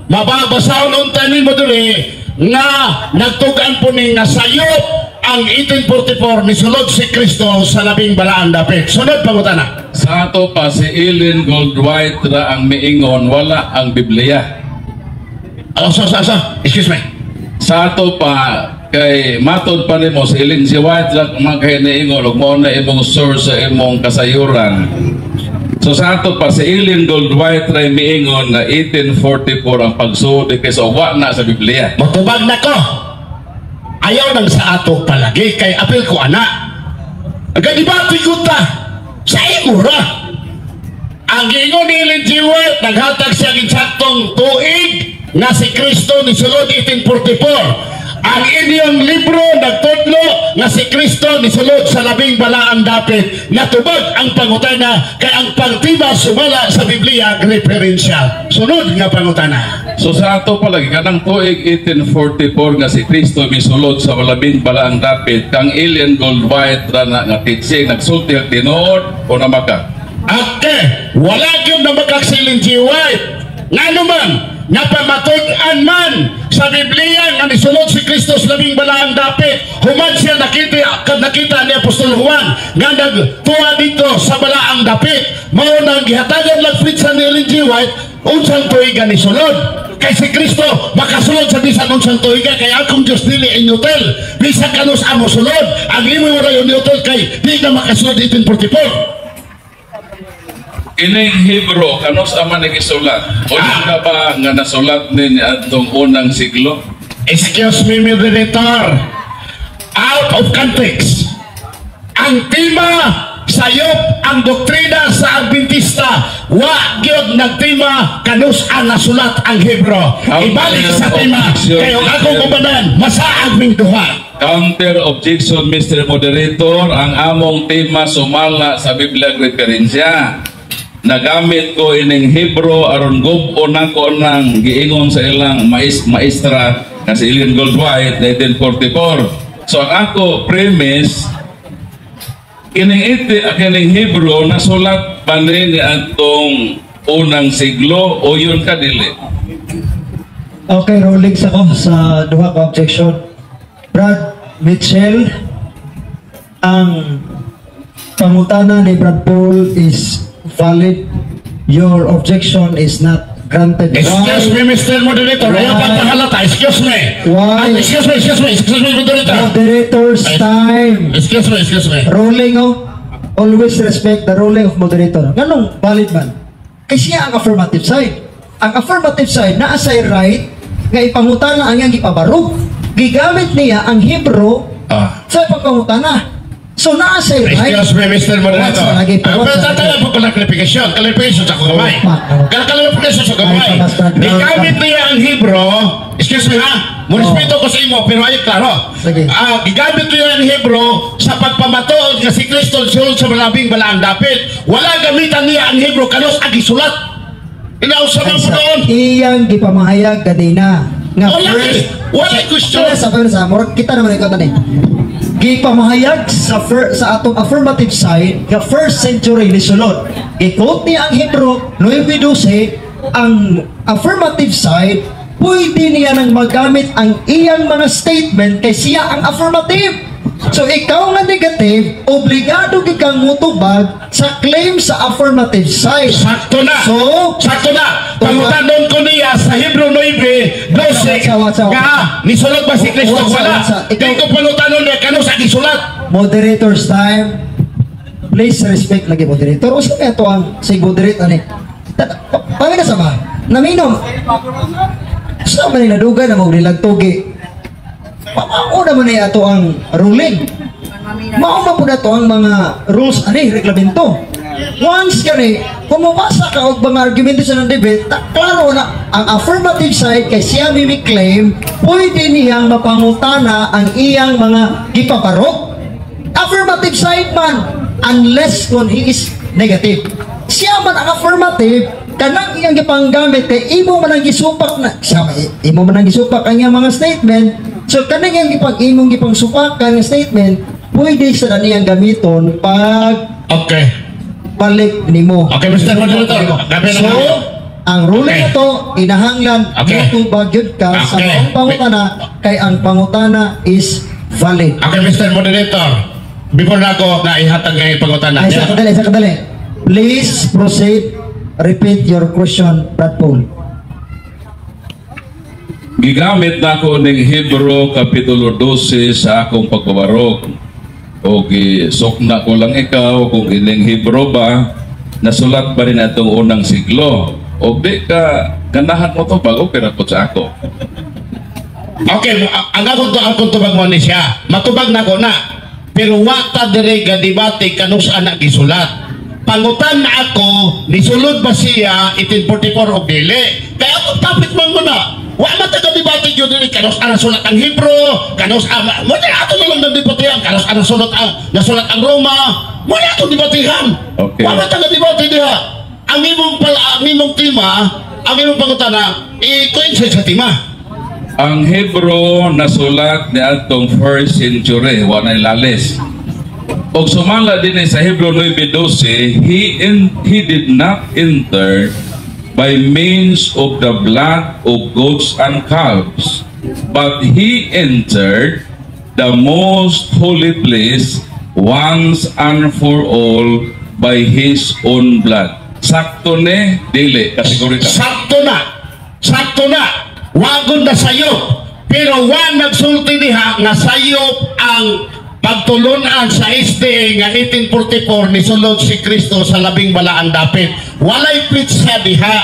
mababasahon unta nimo diri nga nagtugan po ni nga sayop ang 1844 nisulod si Kristo sa labing balaang dapit. Sunod pangutana. Sa ato pa, si Ellen Goldwhite ra ang miingon, wala ang Biblia. Oh, so. Excuse me. Sa ato pa, kay matod pa nimo si Ellen G. White ra man kay niingon ug mao na imong source sa imong kasayuran. So sa ato pa, si Ellen Goldwhite ra miingon na 1844 ang pagsulod ni Kristo, wa na sa Biblia. Motubag na ko. Ayaw nang sa ato palagi kay apil ko ana. Ang debate ko ta sa imo ra. Ang giingon ni Ellen G. White, naghatag siya ng saktong tuig nga si Kristo ni sulod 1844. Ang inyong libro nagtudlo nga si Kristo ni sulod sa labing balaang dapit. Natubag ang pangutana kay ang pangtiba sumala sa Biblia referensya. Sunod nga pangutana. So sa ato palagi, kanang tuig 1844 nga si Kristo misulod sa labing balaang dapit, kang Ellen Goldwhite ra na nga teaching nagsulti ang tinuod o namaka? Okay, wala gyud na makaksilin G. White. Ngano man, napamatud-an man sa Biblia nga nisulod si Kristo sa labing balaang dapit. Human siya nakita ni Apostol Juan nga nagtuwa dito sa balaang dapit. Mao nang gihatagan lang sa ni Ellen G. White unsang tuiga nisulod. Kay si Kristo makasulod sa bisan unsang tuiga kay akong Diyos dili inutil. Bisan kanus amo sulod, ang imo wala inutil kay di na makasulod 1844. Kining Hebro, kanus ama nagisulat? O na ba nga nasulat ni adtong unang siglo? Excuse me, moderator. Out of context. Ang tema sayop ang doktrina sa Adventista. Wa gyud nagtima kanus ang nasulat ang Hebro. Ibalik sa tema kay ang akong ubanan masaag ming duha. Counter objection, Mr. Moderator, ang among tema sumala sa Biblia referensya. Nagamit ko ining Hebro aron gub-on nako nang giingon sa ilang maestra nga si Ellen Goldwhite 1944. So ang ako premise, kining iti kining Hebro nasulat pa ni atong unang siglo o yun ka dili? Okay, rolling sa ko sa duha ka objection. Brad Mitchell, ang pangutana ni Brad Paul is valid. Your objection is not granted. Excuse me, Mr. Moderator. Ayaw Why? pagpahalata. Excuse me. Why? Ah, excuse me, excuse me, excuse me, Moderator. Moderator's time. Excuse me, excuse me. Ruling, oh. Always respect the ruling of moderator. Nganong valid man? Kay siya ang affirmative side. Ang affirmative side naa sa right nga ipangutana ang iyang gipabarog. Gigamit niya ang Hebro sa pagpangutana. So naa sa right. Excuse me, Mr. Moderator. What's lagi pa? Ah, What's pero lagi? tataya po ko ng clarification. Clarification sa kamay. Oh, Clarification sa kamay. Ay, pamas, Brad. Gigamit niya ang Hebro. Excuse me ha. Mo respeto ko sa imo pero ay klaro. Sige. Ah, gigamit niya ang Hebro sa pagpamatuod nga si Kristo sulod sa malabing balaang dapit. Wala gamitan niya ang Hebro kanus ang gisulat. Inausa man mo doon. Iyang gipamahayag kadina nga Wala first eh. Wala question. Wala sa murag kita naman ikaw tani. Gipamahayag sa atong affirmative side nga first century ni sulod. Gi-quote niya ang Hebrew 9:12. Ang affirmative side, pwede niya nang magamit ang iyang mga statement kay siya ang affirmative. So ikaw nga negative, obligado gid kang mutubag sa claim sa affirmative side. Sakto na. So, Sakto na. Pangutanon ko niya sa Hebrew 9:12 Watsa, watsa, watsa. nga nisulod ba si Kristo? Watsa, Wala. watsa. Ikaw ko pangutanon niya kano sa gisulat. Moderator's time. Please respect lagi moderator. Usa kaya to ang sig moderate ani. Pamina sa ba? Naminom. Sa man nila dugay na mo nilang tugi. Mao naman ni ato ang ruling. Mao man pud ato ang mga rules ani, reglamento. Once kani kung mabasa ka og mga argumento sa ng debate, klaro na ang affirmative side kay siya may claim, pwede niyang mapangutana ang iyang mga gipabarok. Affirmative side man, unless kung he is negative. Siya man ang affirmative, kanang iyang gipanggamit kay imo man ang gisupak na siya imo man ang gisupak ang iyang mga statement. So kanang iyang imong gipangsupakan nga statement, pwede sa na niyang gamiton pag balik nimo. Okay, Mr. Moderator. Gabi na So, tayo. ang ruling na to, inahanglan motubag gyud ka sa maong pangutana kay ang pangutana is valid. Okay, Mr. Moderator. Before na ako na ihatag ngay pangutana. Ay, sa kadali, sa kadali. Please proceed. Repeat your question, Brad Paul. Gigamit nako ning Hebrew kapitulo 12 sa akong pagbabarok. O gisukna ko lang ikaw kung ining Hebrew ba nasulat ba rin atong unang siglo. O di ka ganahan mo to bago okay ra pud sa ako. Okay, ang akong tubag mo ni siya. Matubag na ko na. Pero wa ta dire ga debate kanus anak gisulat. Pangutan na ako, nisulod ba siya 1844 o dili? Kaya akong topic man mo na. Wa man ta ga debate gyud diri kanus ana sulat ang Hebrew, kanus ama mo na ato na lang nang debatehan, kanus ana sulat ang nasulat ang Roma, mo na ato debatehan. Wa man ta ga debate diha. Ang imong tema, ang imong pangutana, i-coincide sa tema. Ang Hebrew nasulat ni atong first century, wa na lalis. Og sumala din sa Hebrew 9:12, he did not enter by means of the blood of goats and calves, but he entered the most holy place once and for all by his own blood. Sakto ni, dili, kategorika. Sakto na. Sakto na. Wagon na sayop. Pero wa nagsulti diha nga sayop ang pagtulunan sa SDA nga 1844 nisulod si Kristo sa labing balaang dapit. Walay pitsa diha.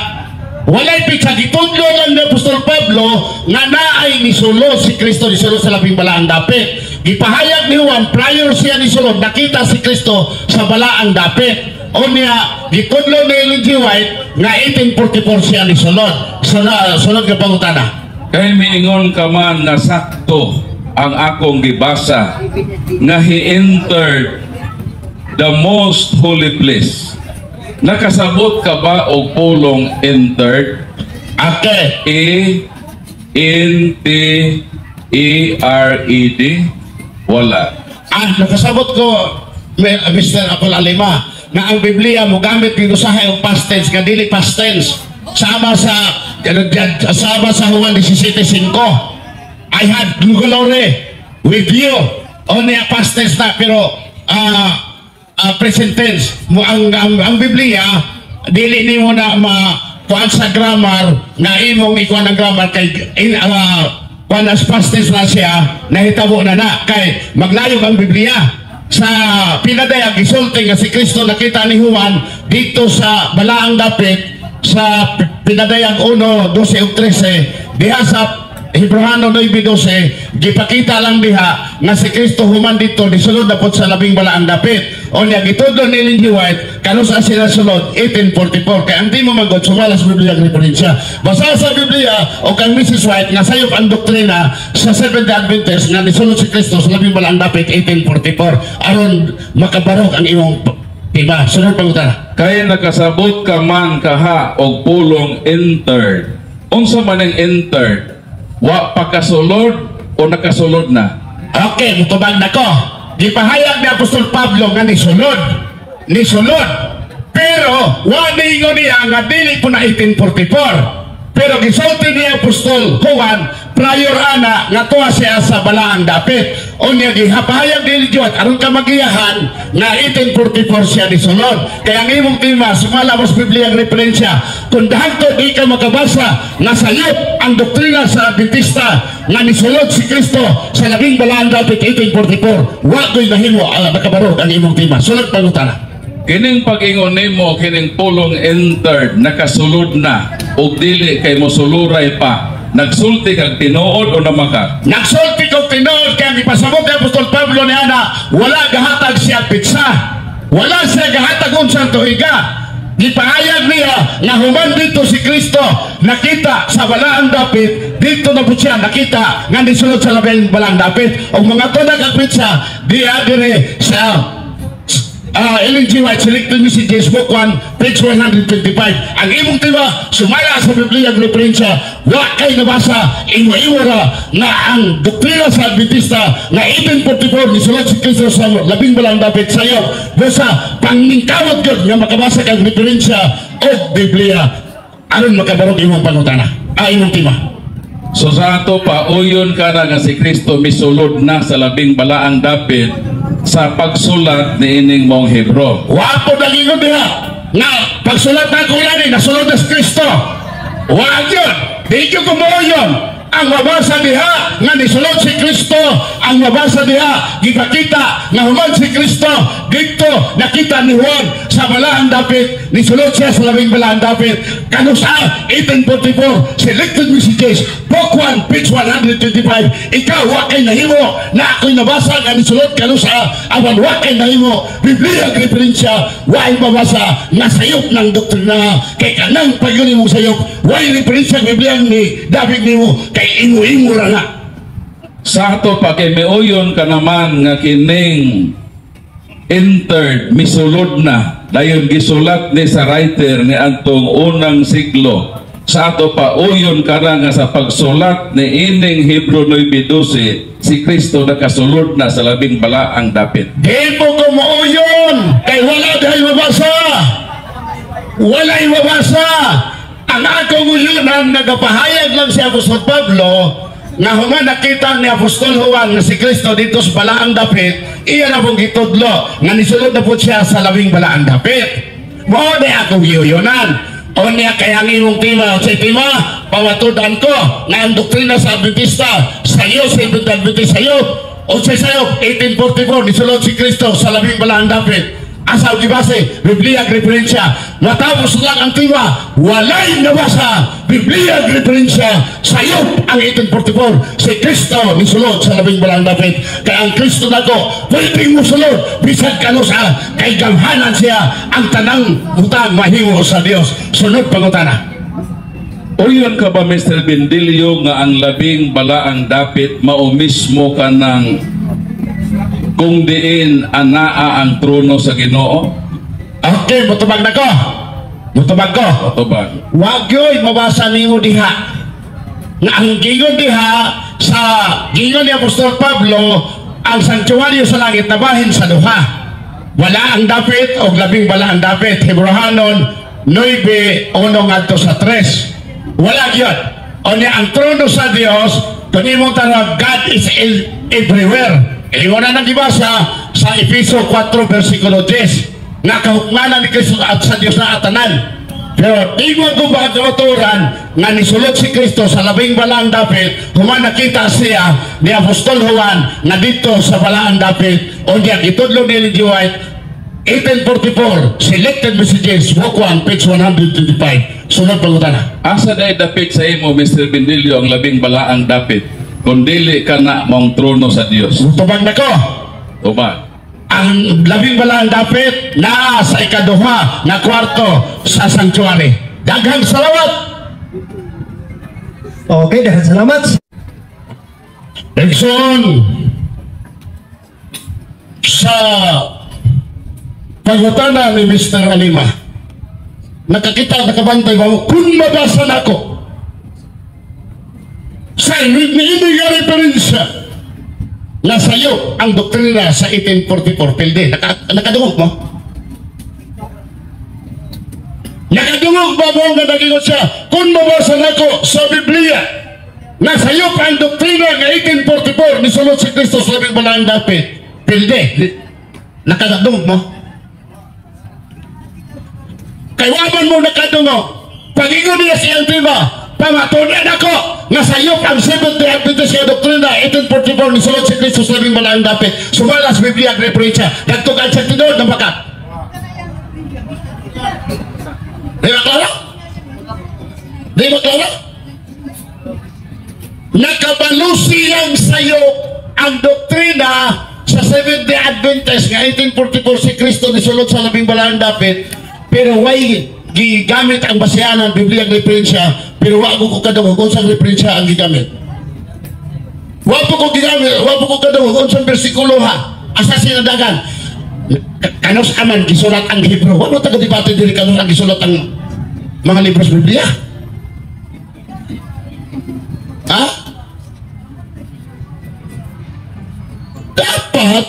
Walay pitsa. Gitudlo lang ni Apostol Pablo nga naay nisulod si Kristo, nisulod sa labing balaang dapit. Gipahayag ni Juan, prior siya nisulod, nakita si Kristo sa balaang dapit. O niya, gitudlo ni Ellen G. White nga 1844 siya nisulod. Sunod, sunod nga pangutana. Kay miingon ka man na sakto ang akong gibasa nga he entered the most holy place. Nakasabot ka ba og pulong "entered"? Okay. E N T E R E D. Wala. Ah, nakasabot ko, Mr. Apol Alima, nga ang Biblia mo gamit dito sa ang past tense, nga dili past tense. Sama sa Juan 17:5. "I had glory with you." O niya past tense na, pero present tense. Mo ang Biblia dili nimo na ma kuan sa grammar nga imong ikuan ang grammar kay kuan as past tense na siya, nahitabo na na kay maglayog ang Biblia. Sa pinadayag, gisulti nga si Kristo nakita ni Juan dito sa balaang dapit sa Pinadayag 1:12 ug 13. Diha sa Hebrahano 9:12, gipakita lang diha nga si Kristo human dito nisulod na pod sa labing balaang dapit. O niya gitudlo ni Ellen G. White kanus sila sulod 1844, kay ang di mo magod sumala sa Biblia ang referensya. Basta sa Biblia o kang Mrs. White nga sayop ang doktrina sa Seventh Day Adventist nga nisulod si Kristo sa labing balaang dapit 1844, aron makabarok ang imong Diba? Sunod pangutana. Kay nakasabot ka man kaha og pulong "entered". Unsa man ang "entered"? Wa pa kasulod o nakasulod na? Okay, mutubag na ko. Gipahayag ni Apostol Pablo nga nisulod. Nisulod. Pero, wa ningon niya nga dili po na 1844. Pero gisulti ni Apostol Juan prior ana nga tuwa siya sa balaang dapit. Unya gihapahayag ni Juan aron ka magiyahan nga 1844 siya nisulod. Kaya ang imong tema sumala mo sa Biblia ang referensya. Kung dahagto di ka makabasa nga sayop ang doktrina sa Adventista nga nisulod si Kristo sa labing balaang dapit 1844, wa ko'y nahimo makabarog ang imong tema. Sulod pangutana. Kining pag-ingon nimo, kining pulong "entered", nakasulod na ug dili kay mosuluray pa. Nagsulti kag tinuod o namaka? Nagsulti kog tinuod kay ang ipasabot ni Apostol Pablo ni ana, wala gahatag siya petsa. Wala siya gahatag unsang tuiga. Gipahayag niya nga human dito si Kristo nakita sa balaang dapit, dito na po siya nakita nga nisulod sa labing balaang dapit. Og mga tunag ang petsa diya dire sa Ellen G. White, Selected Messages, Book 1, page 125. Ang imong tema, sumala sa Biblia ang referensya, wa kay nabasa, imo-imo ra, nga ang doktrina sa Adventista, nga 1844, nisulod si Kristo sa labing balaang dapit sayo, busa, pangmingkamot gyud nga makabasa kang referensya o Biblia, aron makabarog imong pangutana, imong tema. So sa ato pa, uyon ka na nga si Kristo misulod na sa labing balaang dapit sa pagsulat ni ining mong Hebro. Wa po nagingon diha nga pagsulat na ko yani nasulod na si Kristo. Wa yun. Di ko kumuyon. Ang mabasa diha nga nisulod si Kristo, ang mabasa diha gipakita nga human si Kristo dito nakita ni Juan sa balaang dapit, nisulod siya sa labing balaang dapit kanusa 1844, Selected Messages, Book 1, page 125. Ikaw, wa kay nahimo na ako'y nabasa nga nisulod kanusa, awan wa kay nahimo Biblia ang referensya, wa ay mabasa nga sayop ng doktrina, kay kanang pagyun mong sayop, wa ay referensya ang Biblia ni David nimo, kay imo-imo ra nga. Sa ato pa, kay miuyon ka naman nga kining "entered" misulod na dayon gisulat ni sa writer ni adtong unang siglo. Sa ato pa, uyon ka na nga sa pagsulat ni ining Hebro 9:12, si Kristo nakasulod na sa labing balaang dapit? Di mo ko mauyon kay wala dahil mabasa. Wala'y mabasa. Ang akong uyunan, nagapahayag lang si Apostol Pablo nga human nakita ni Apostol Juan nga si Kristo dito sa balaang dapit, iya na pong gitudlo nga nisulod na po siya sa labing balaang dapit. Mao ni akong giyuyonan. O niya, kaya ang imong tema sa tema, pamatudan ko nga ang doktrina sa Adventista sa iyo, sa Adventista sa iyo o sa sayo 1844 nisulod si Kristo sa labing balaang dapit. Asa ang gibase Biblia ang referensya? Matapos lang ang tema, walay nabasa Biblia ang referensya, sayop ang 1844 si Kristo nisulod sa labing balaang dapit. Kaya ang Kristo nako pwedeng musulod bisan kanusa kay gamhanan siya, ang tanang butang mahimo sa Dios. Sunod pangutana. Uyon ka ba, Mr. Bendilio, nga ang labing balaang dapit mao mismo ka ng kung diin anaa ang trono sa Ginoo? Okay, mutubag na ko, mutubag ko. Atubag. Wag yo'y mabasa nimo diha nga ang gingon diha sa gingon ni Apostol Pablo, ang sanktuaryo sa langit nabahin sa duha, wala ang dapit o labing bala ang dapit. Hebrehanon 9:1 ngadto sa 3. Wala yun. O niya, ang trono sa Dios, kung imong tanawag, God is everywhere. Imo na nang gibasa sa Efeso 4 versikulo 10 nga kahukmanan ni Kristo at sa Dios na atanan. Pero di mo ko ba kamaturan nga nisulod si Kristo sa labing balaang dapit human nakita siya ni Apostol Juan nga dito sa balaang dapit? O niya, gitudlo ni Ellen G. White, 1844, Selected Messages, Book 1, page 125. Sunod pangutana. Asa day dapit sa imo, Mr. Bendilio, ang labing balaang dapit kung dili ka na mong trono sa Dios? Tubag na ko. Tubag. Ang labing balaang dapit naa sa ikaduha nga kwarto sa sanctuary. Daghang salamat. Okay, daghang salamat. Igsoon, sa Pangutana ni Mr. Alima, nakakita, nakabantay ba mo, kung mabasa nako sa niini nga referensya na sayo ang doktrina sa 1844, pilde, nakadungog mo? Nakadungog ba mo nga nagingon siya, kung mabasa nako sa Biblia na sayo ang doktrina nga 1844 nisulod si Kristo sa labing balaang dapit, pilde, nakadungog mo? Kay wa man mo nakadungog. Pag-ingon niya siyang tema, pamatunan ako nga sayop ang Seventh-day Adventist nga doktrina 1844 nisulod si Kristo sa labing balaang dapit. Sumala sa Biblia ang referensya. Nagtugan sa tinuod ng bakat. Di ba klaro? Di ba klaro? Nakabalo siyang sayo ang doktrina sa Seventh-day Adventist nga 1844 si Kristo nisulod sa labing balaang dapit, pero way gigamit ang basehan ng Biblia ang referensya, pero wa ko kadungog unsang referensya ang gigamit. Wa po ko gigamit, wa po ko kadungog unsang bersikulo ha. Asa sinadagan? Kanos aman gisulat ang Hebrew. Wa mo taga debate diri kanos ang gisulat ang mga libro sa Biblia. Ha? Dapat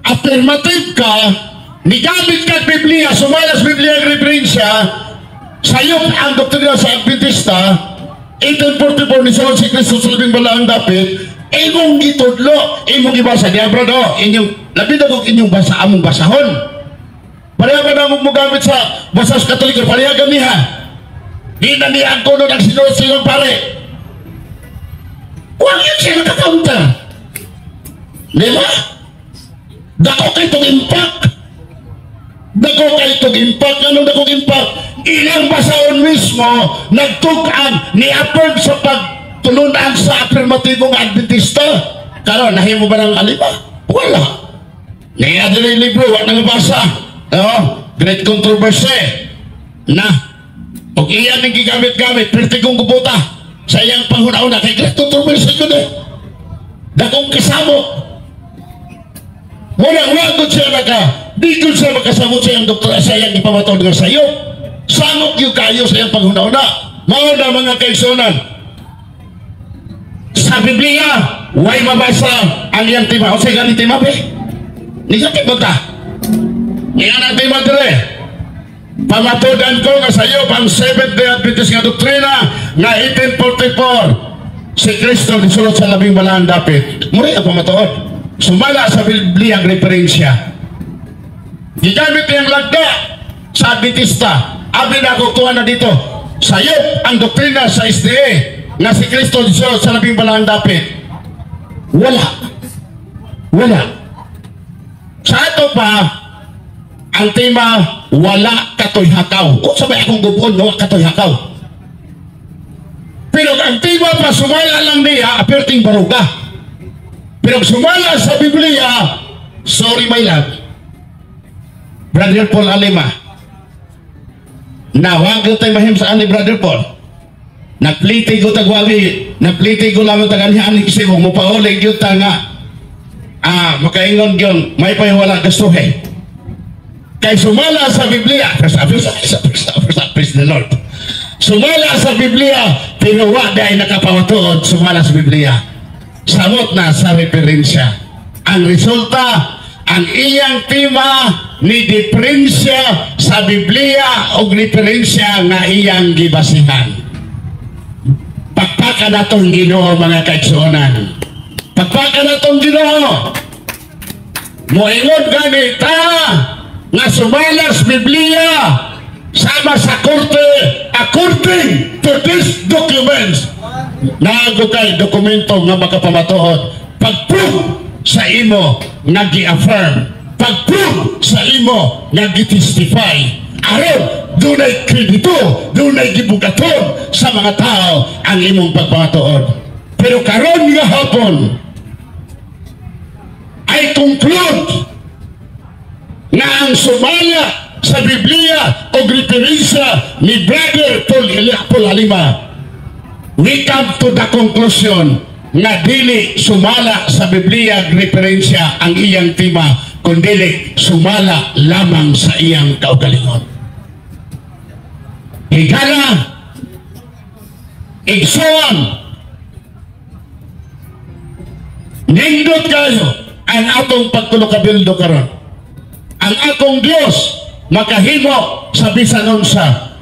affirmative ka, nigamit ka Biblia, sumalas Biblia ang referensya, sayop ang doktrina sa Adventista, 1844 ni Sulod si Kristo sa labing balaang dapit, imong gitudlo, imong gibasa, diya brado, inyong, labi na kung inyong basa, among basahon. Pareha ka na mong mugamit sa basa sa Katoliko, pareha gamiha. Di na niya ang kuno ng sinulot sa iyong pare. Huwag yun siya nakakounter. Di ba? Dako kay itong impact. Dako kay itong impact. Anong dako impact? Ilang basahon mismo nagtug-an ni affirm sa pagtulunan sa afirmatibong Adventista. Karon, nahimo ba ng alima? Wala. Niya din yung libro, wala nang basa. Oh, great controversy. Na, og iyan ang gigamit-gamit, perti kong kubuta sa iyang panghuna-una, kay great controversy ko eh. Dakong kasamo. Wala, wala ko siya naka, di ko siya makasamo sa iyang doktor, sa iyang ipamatod nga sayo. Sangop yung kayo sa iyang panghuna-una. Mao na mga kaigsunan. Sa Biblia, way mabasa ang iyang tema. O sa gani tema, be? Negative ba ta? Iyan ang tema dire. Pamatudan ko nga sayo pang Seventh-day Adventist nga doktrina nga 1844 si Kristo nisulod sa labing balaang dapit. Muli ang pamatuod. Sumala sa Biblia ang referensya. Gigamit niyang lagda sa Adventista. Abi na ako tuwa na dito. Sayop ang doktrina sa SDA nga si Kristo nisulod sa labing balaang dapit. Wala. Wala. Sa ato pa, ang tema, wala katoy hakaw. Kung sabay akong gubon, wala katoy hakaw. Pero ang tema pa, sumala lang niya, aperting baruga. Pero sumala sa Biblia, sorry my love, Brother Paul Alima, nawag tayo mahim sa ani Brother Paul. Nagpliti ko tagwagi, nagpliti ko lamang taganihan ni kasi mo, mupaulig yun ta nga, makaingon yun, may pahiwala gustuhe. Kay sumala sa Biblia, praise the Lord. Sumala sa Biblia, pero wa dahil nakapamatuod, sumala sa Biblia. Samot na sa referensya. Ang resulta, ang iyang tema ni diferensya sa Biblia o referensya nga iyang gibasihan. Pagpaka natong Ginoo mga kaigsuonan. Pagpaka natong Ginoo. Moingon gani ta nga sumala sa Biblia sama sa korte according to these documents. Naago kay dokumento nga makapamatuod. Pag-prove sa imo nga gi-affirm, pag-prove sa imo nga gi-testify, aron dunay kredito, dunay gibugaton sa mga tao ang imong pagpamatuod. Pero karon nga hapon, I conclude nga ang sumala sa Biblia o referensya ni Brother Paul Alima, we come to the conclusion nga dili sumala sa Biblia referensya ang iyang tema. Kundili sumala lamang sa iyang kaugalingon. Higala, igsoon, nindot kayo ang atong pagtulok-kabildo karon. Ang akong Dios makahimo sa bisan unsa.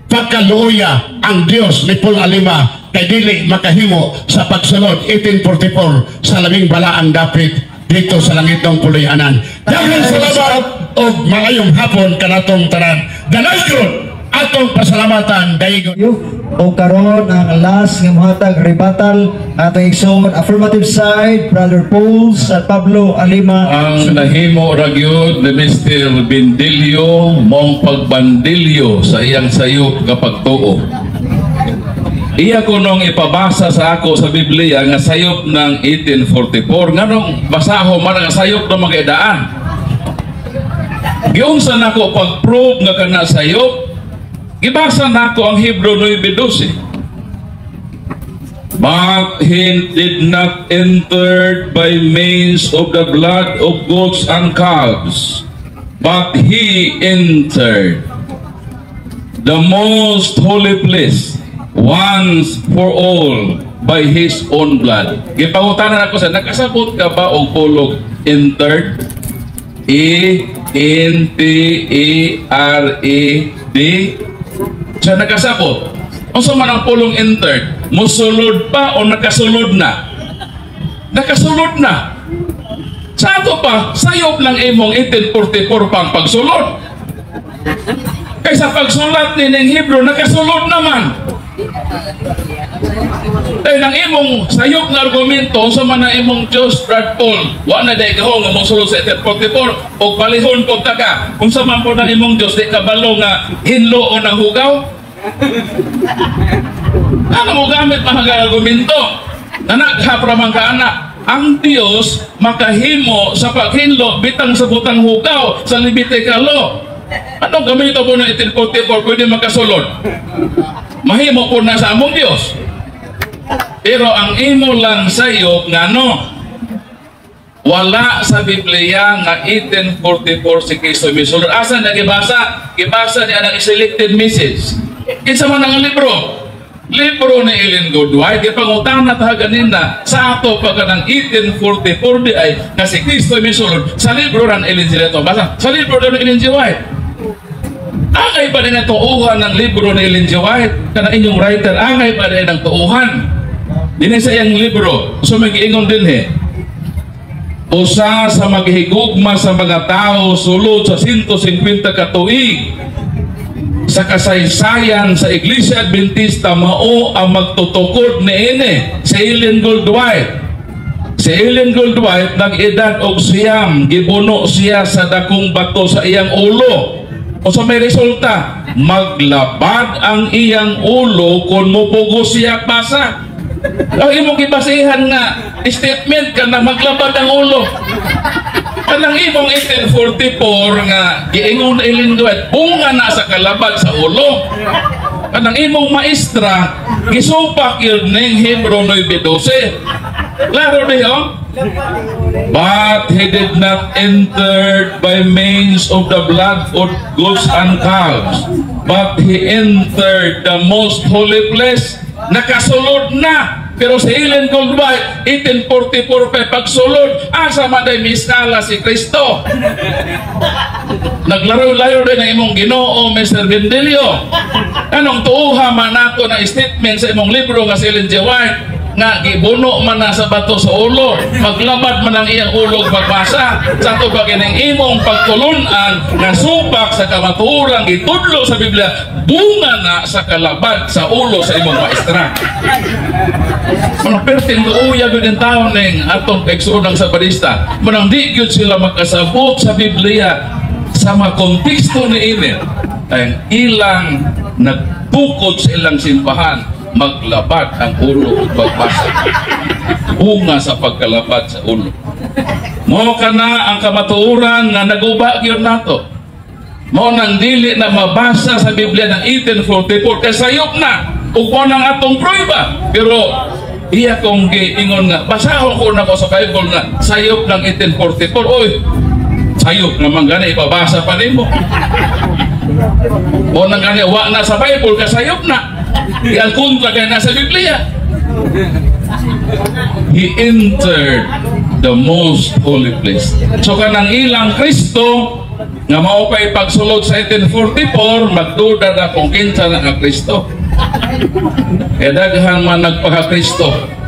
Pagkaluoya ang Dios ni Paul Alima kay dili makahimo sa pagsulod 1844 sa labing balaang dapit dito sa langit ng puloy-anan. Daghang salamat og maayong hapon kanatong tanan. Danay atong pasalamatan daygon. O karon ang last nga mohatag rebuttal atong igsoon, affirmative side, Brother Paul San Pablo Alima. Ang nahimo ra gyud ni Mr. Bindilyo mong pagbandilyo sa iyang sayop kapag tuo. Iya ko nung ipabasa sa ako sa Biblia nga sayop ng 1844, nganong basaho man nga sayop ng mga edaan. Giunsa nako pag-prove nga kana sayop, gibasa nako ang Hebrew 9:12. But he did not enter by means of the blood of goats and calves, but he entered the most holy place once for all by his own blood. Gipangutanan ako sa nakasabot ka ba og pulong entered? E N T E R E D. Siya nakasabot. Unsa man ang pulong entered? Musulod pa o nakasulod na? Nakasulod na. Sa ato pa, sayop lang imong 1844 pang pagsulod. Kaysa pagsulat ni ng Hebrew, nakasulod naman. Dahil ang imong sayop nga argumento sa man ang imong Diyos, Brad Paul, wa na day gahong nga mosulod sa 1844 o palihon po ta ka. Kung sa man po ng imong Diyos, di kabalo nga hinlo o nang hugaw. Ano mo gamit mga argumento? Nanaghapra man ka anak. Ang Diyos makahimo sa paghinlo bitang sa butang hugaw sa Levitical law. Anong gamito po ng 1844 pwede makasulod? Mahimo po na sa among Diyos. Pero ang imo lang sayop ngano wala sa Biblia nga 1844 si Kristo misulod. Asa na gibasa? Gibasa niya ang Selected Message. Kinsa man ang libro? Libro ni Ellen G. White. Gipangutana ta ganina sa ato pa kanang 1844 di ay nga si Kristo misulod sa libro ran Ellen G. White. Basa sa libro ran Ellen G. White. Angay pa din ang tuuhan ng libro ni Ellen G. White? Kana inyong writer, angay pa din ang tuuhan. Dinhi sa iyang libro, so mag-iingon din eh. Usa sa maghigugma sa mga tao sulod sa 150 ka tuig sa kasaysayan sa Iglesia Adventista mao ang magtutukod niini, si Ellen Gold White. Si Ellen Gold White nag-edad og 9, gibuno siya sa dakong bato sa iyang ulo. O sa may resulta, maglabad ang iyang ulo kung mupugos siya basa. Ang imong gibasihan nga statement ka na maglabad ang ulo. Kanang imong 1844 nga giingon na Ellen White, bunga na sa kalabad sa ulo. Kanang imong maestra, gisupak yun ning Hebrew 9:12. Klaro diho? But he did not enter by means of the blood of goats and calves, but he entered the most holy place. Nakasulod na. Pero si Ellen Gold White, 1844 pa pagsulod, asa man day miskala si Kristo? Naglaro-laro din ang imong Ginoo, Mr. Bendelio. Anong tuuha man nato na statement sa imong libro nga si Ellen G. White nga gibuno man na sa bato sa ulo, maglabad man ang iyang ulo pagbasa sa ato pa kining imong pagtulunan nga supak sa kamatuorang gitudlo sa Biblia, bunga na sa kalabad sa ulo sa imong maestra. Manang perting luuya gyud ang taon ning atong kaigsuonan sa barista, manang di gyud sila makasabot sa Biblia sa mga konteksto ni ini, ang ilang nagtukod sa ilang simbahan, maglabad ang ulo ug pagbasa, bunga sa pagkalabad sa ulo. Mao kana ang kamatuoran nga naguba gyud nato. Mao nang dili na mabasa sa Biblia ng 1844 kay sayop na ug mao nang atong prueba. Pero iya kong giingon nga basahon ko nako sa Bible nga sayop ng 1844. Oy, Sayop naman gani ipabasa pa nimo. O nang gani wa na sa Bible ka sayop na. Ang kontra kay nasa Biblia. He entered the most holy place. So kanang ilang Kristo nga mao pa ipagsulod sa 1844, magduda na kung kinsa na ang Kristo. Kaya daghan man nagpaka-Kristo.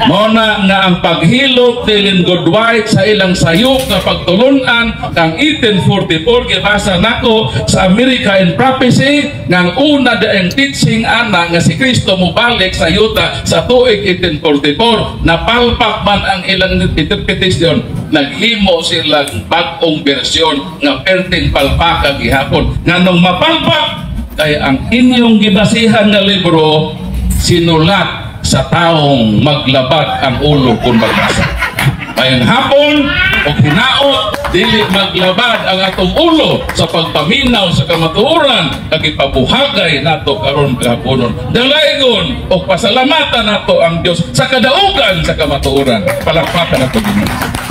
Mao na nga ang paghilot ni Ellen G. White sa ilang sayop nga pagtulunan kang 1844, gibasa nako sa America in Prophecy nga ang una daang teaching ana nga si Kristo mobalik sa yuta sa tuig 1844. Napalpak man ang ilang interpretation, naghimo sila bag-ong bersyon nga perting palpaka gihapon. Nganong mapalpak? Kay ang inyong gibasihan nga libro sinulat sa taong maglabad ang ulo kung magbasa. Mayong hapon o hinaot, dili maglabad ang atong ulo sa pagpaminaw sa kamatuoran kag ipabuhagay nato karon kahaponon. Dalaygon o pasalamatan nato ang Dios sa kadaugan sa kamatuoran. Palakpakan nato Ginoo.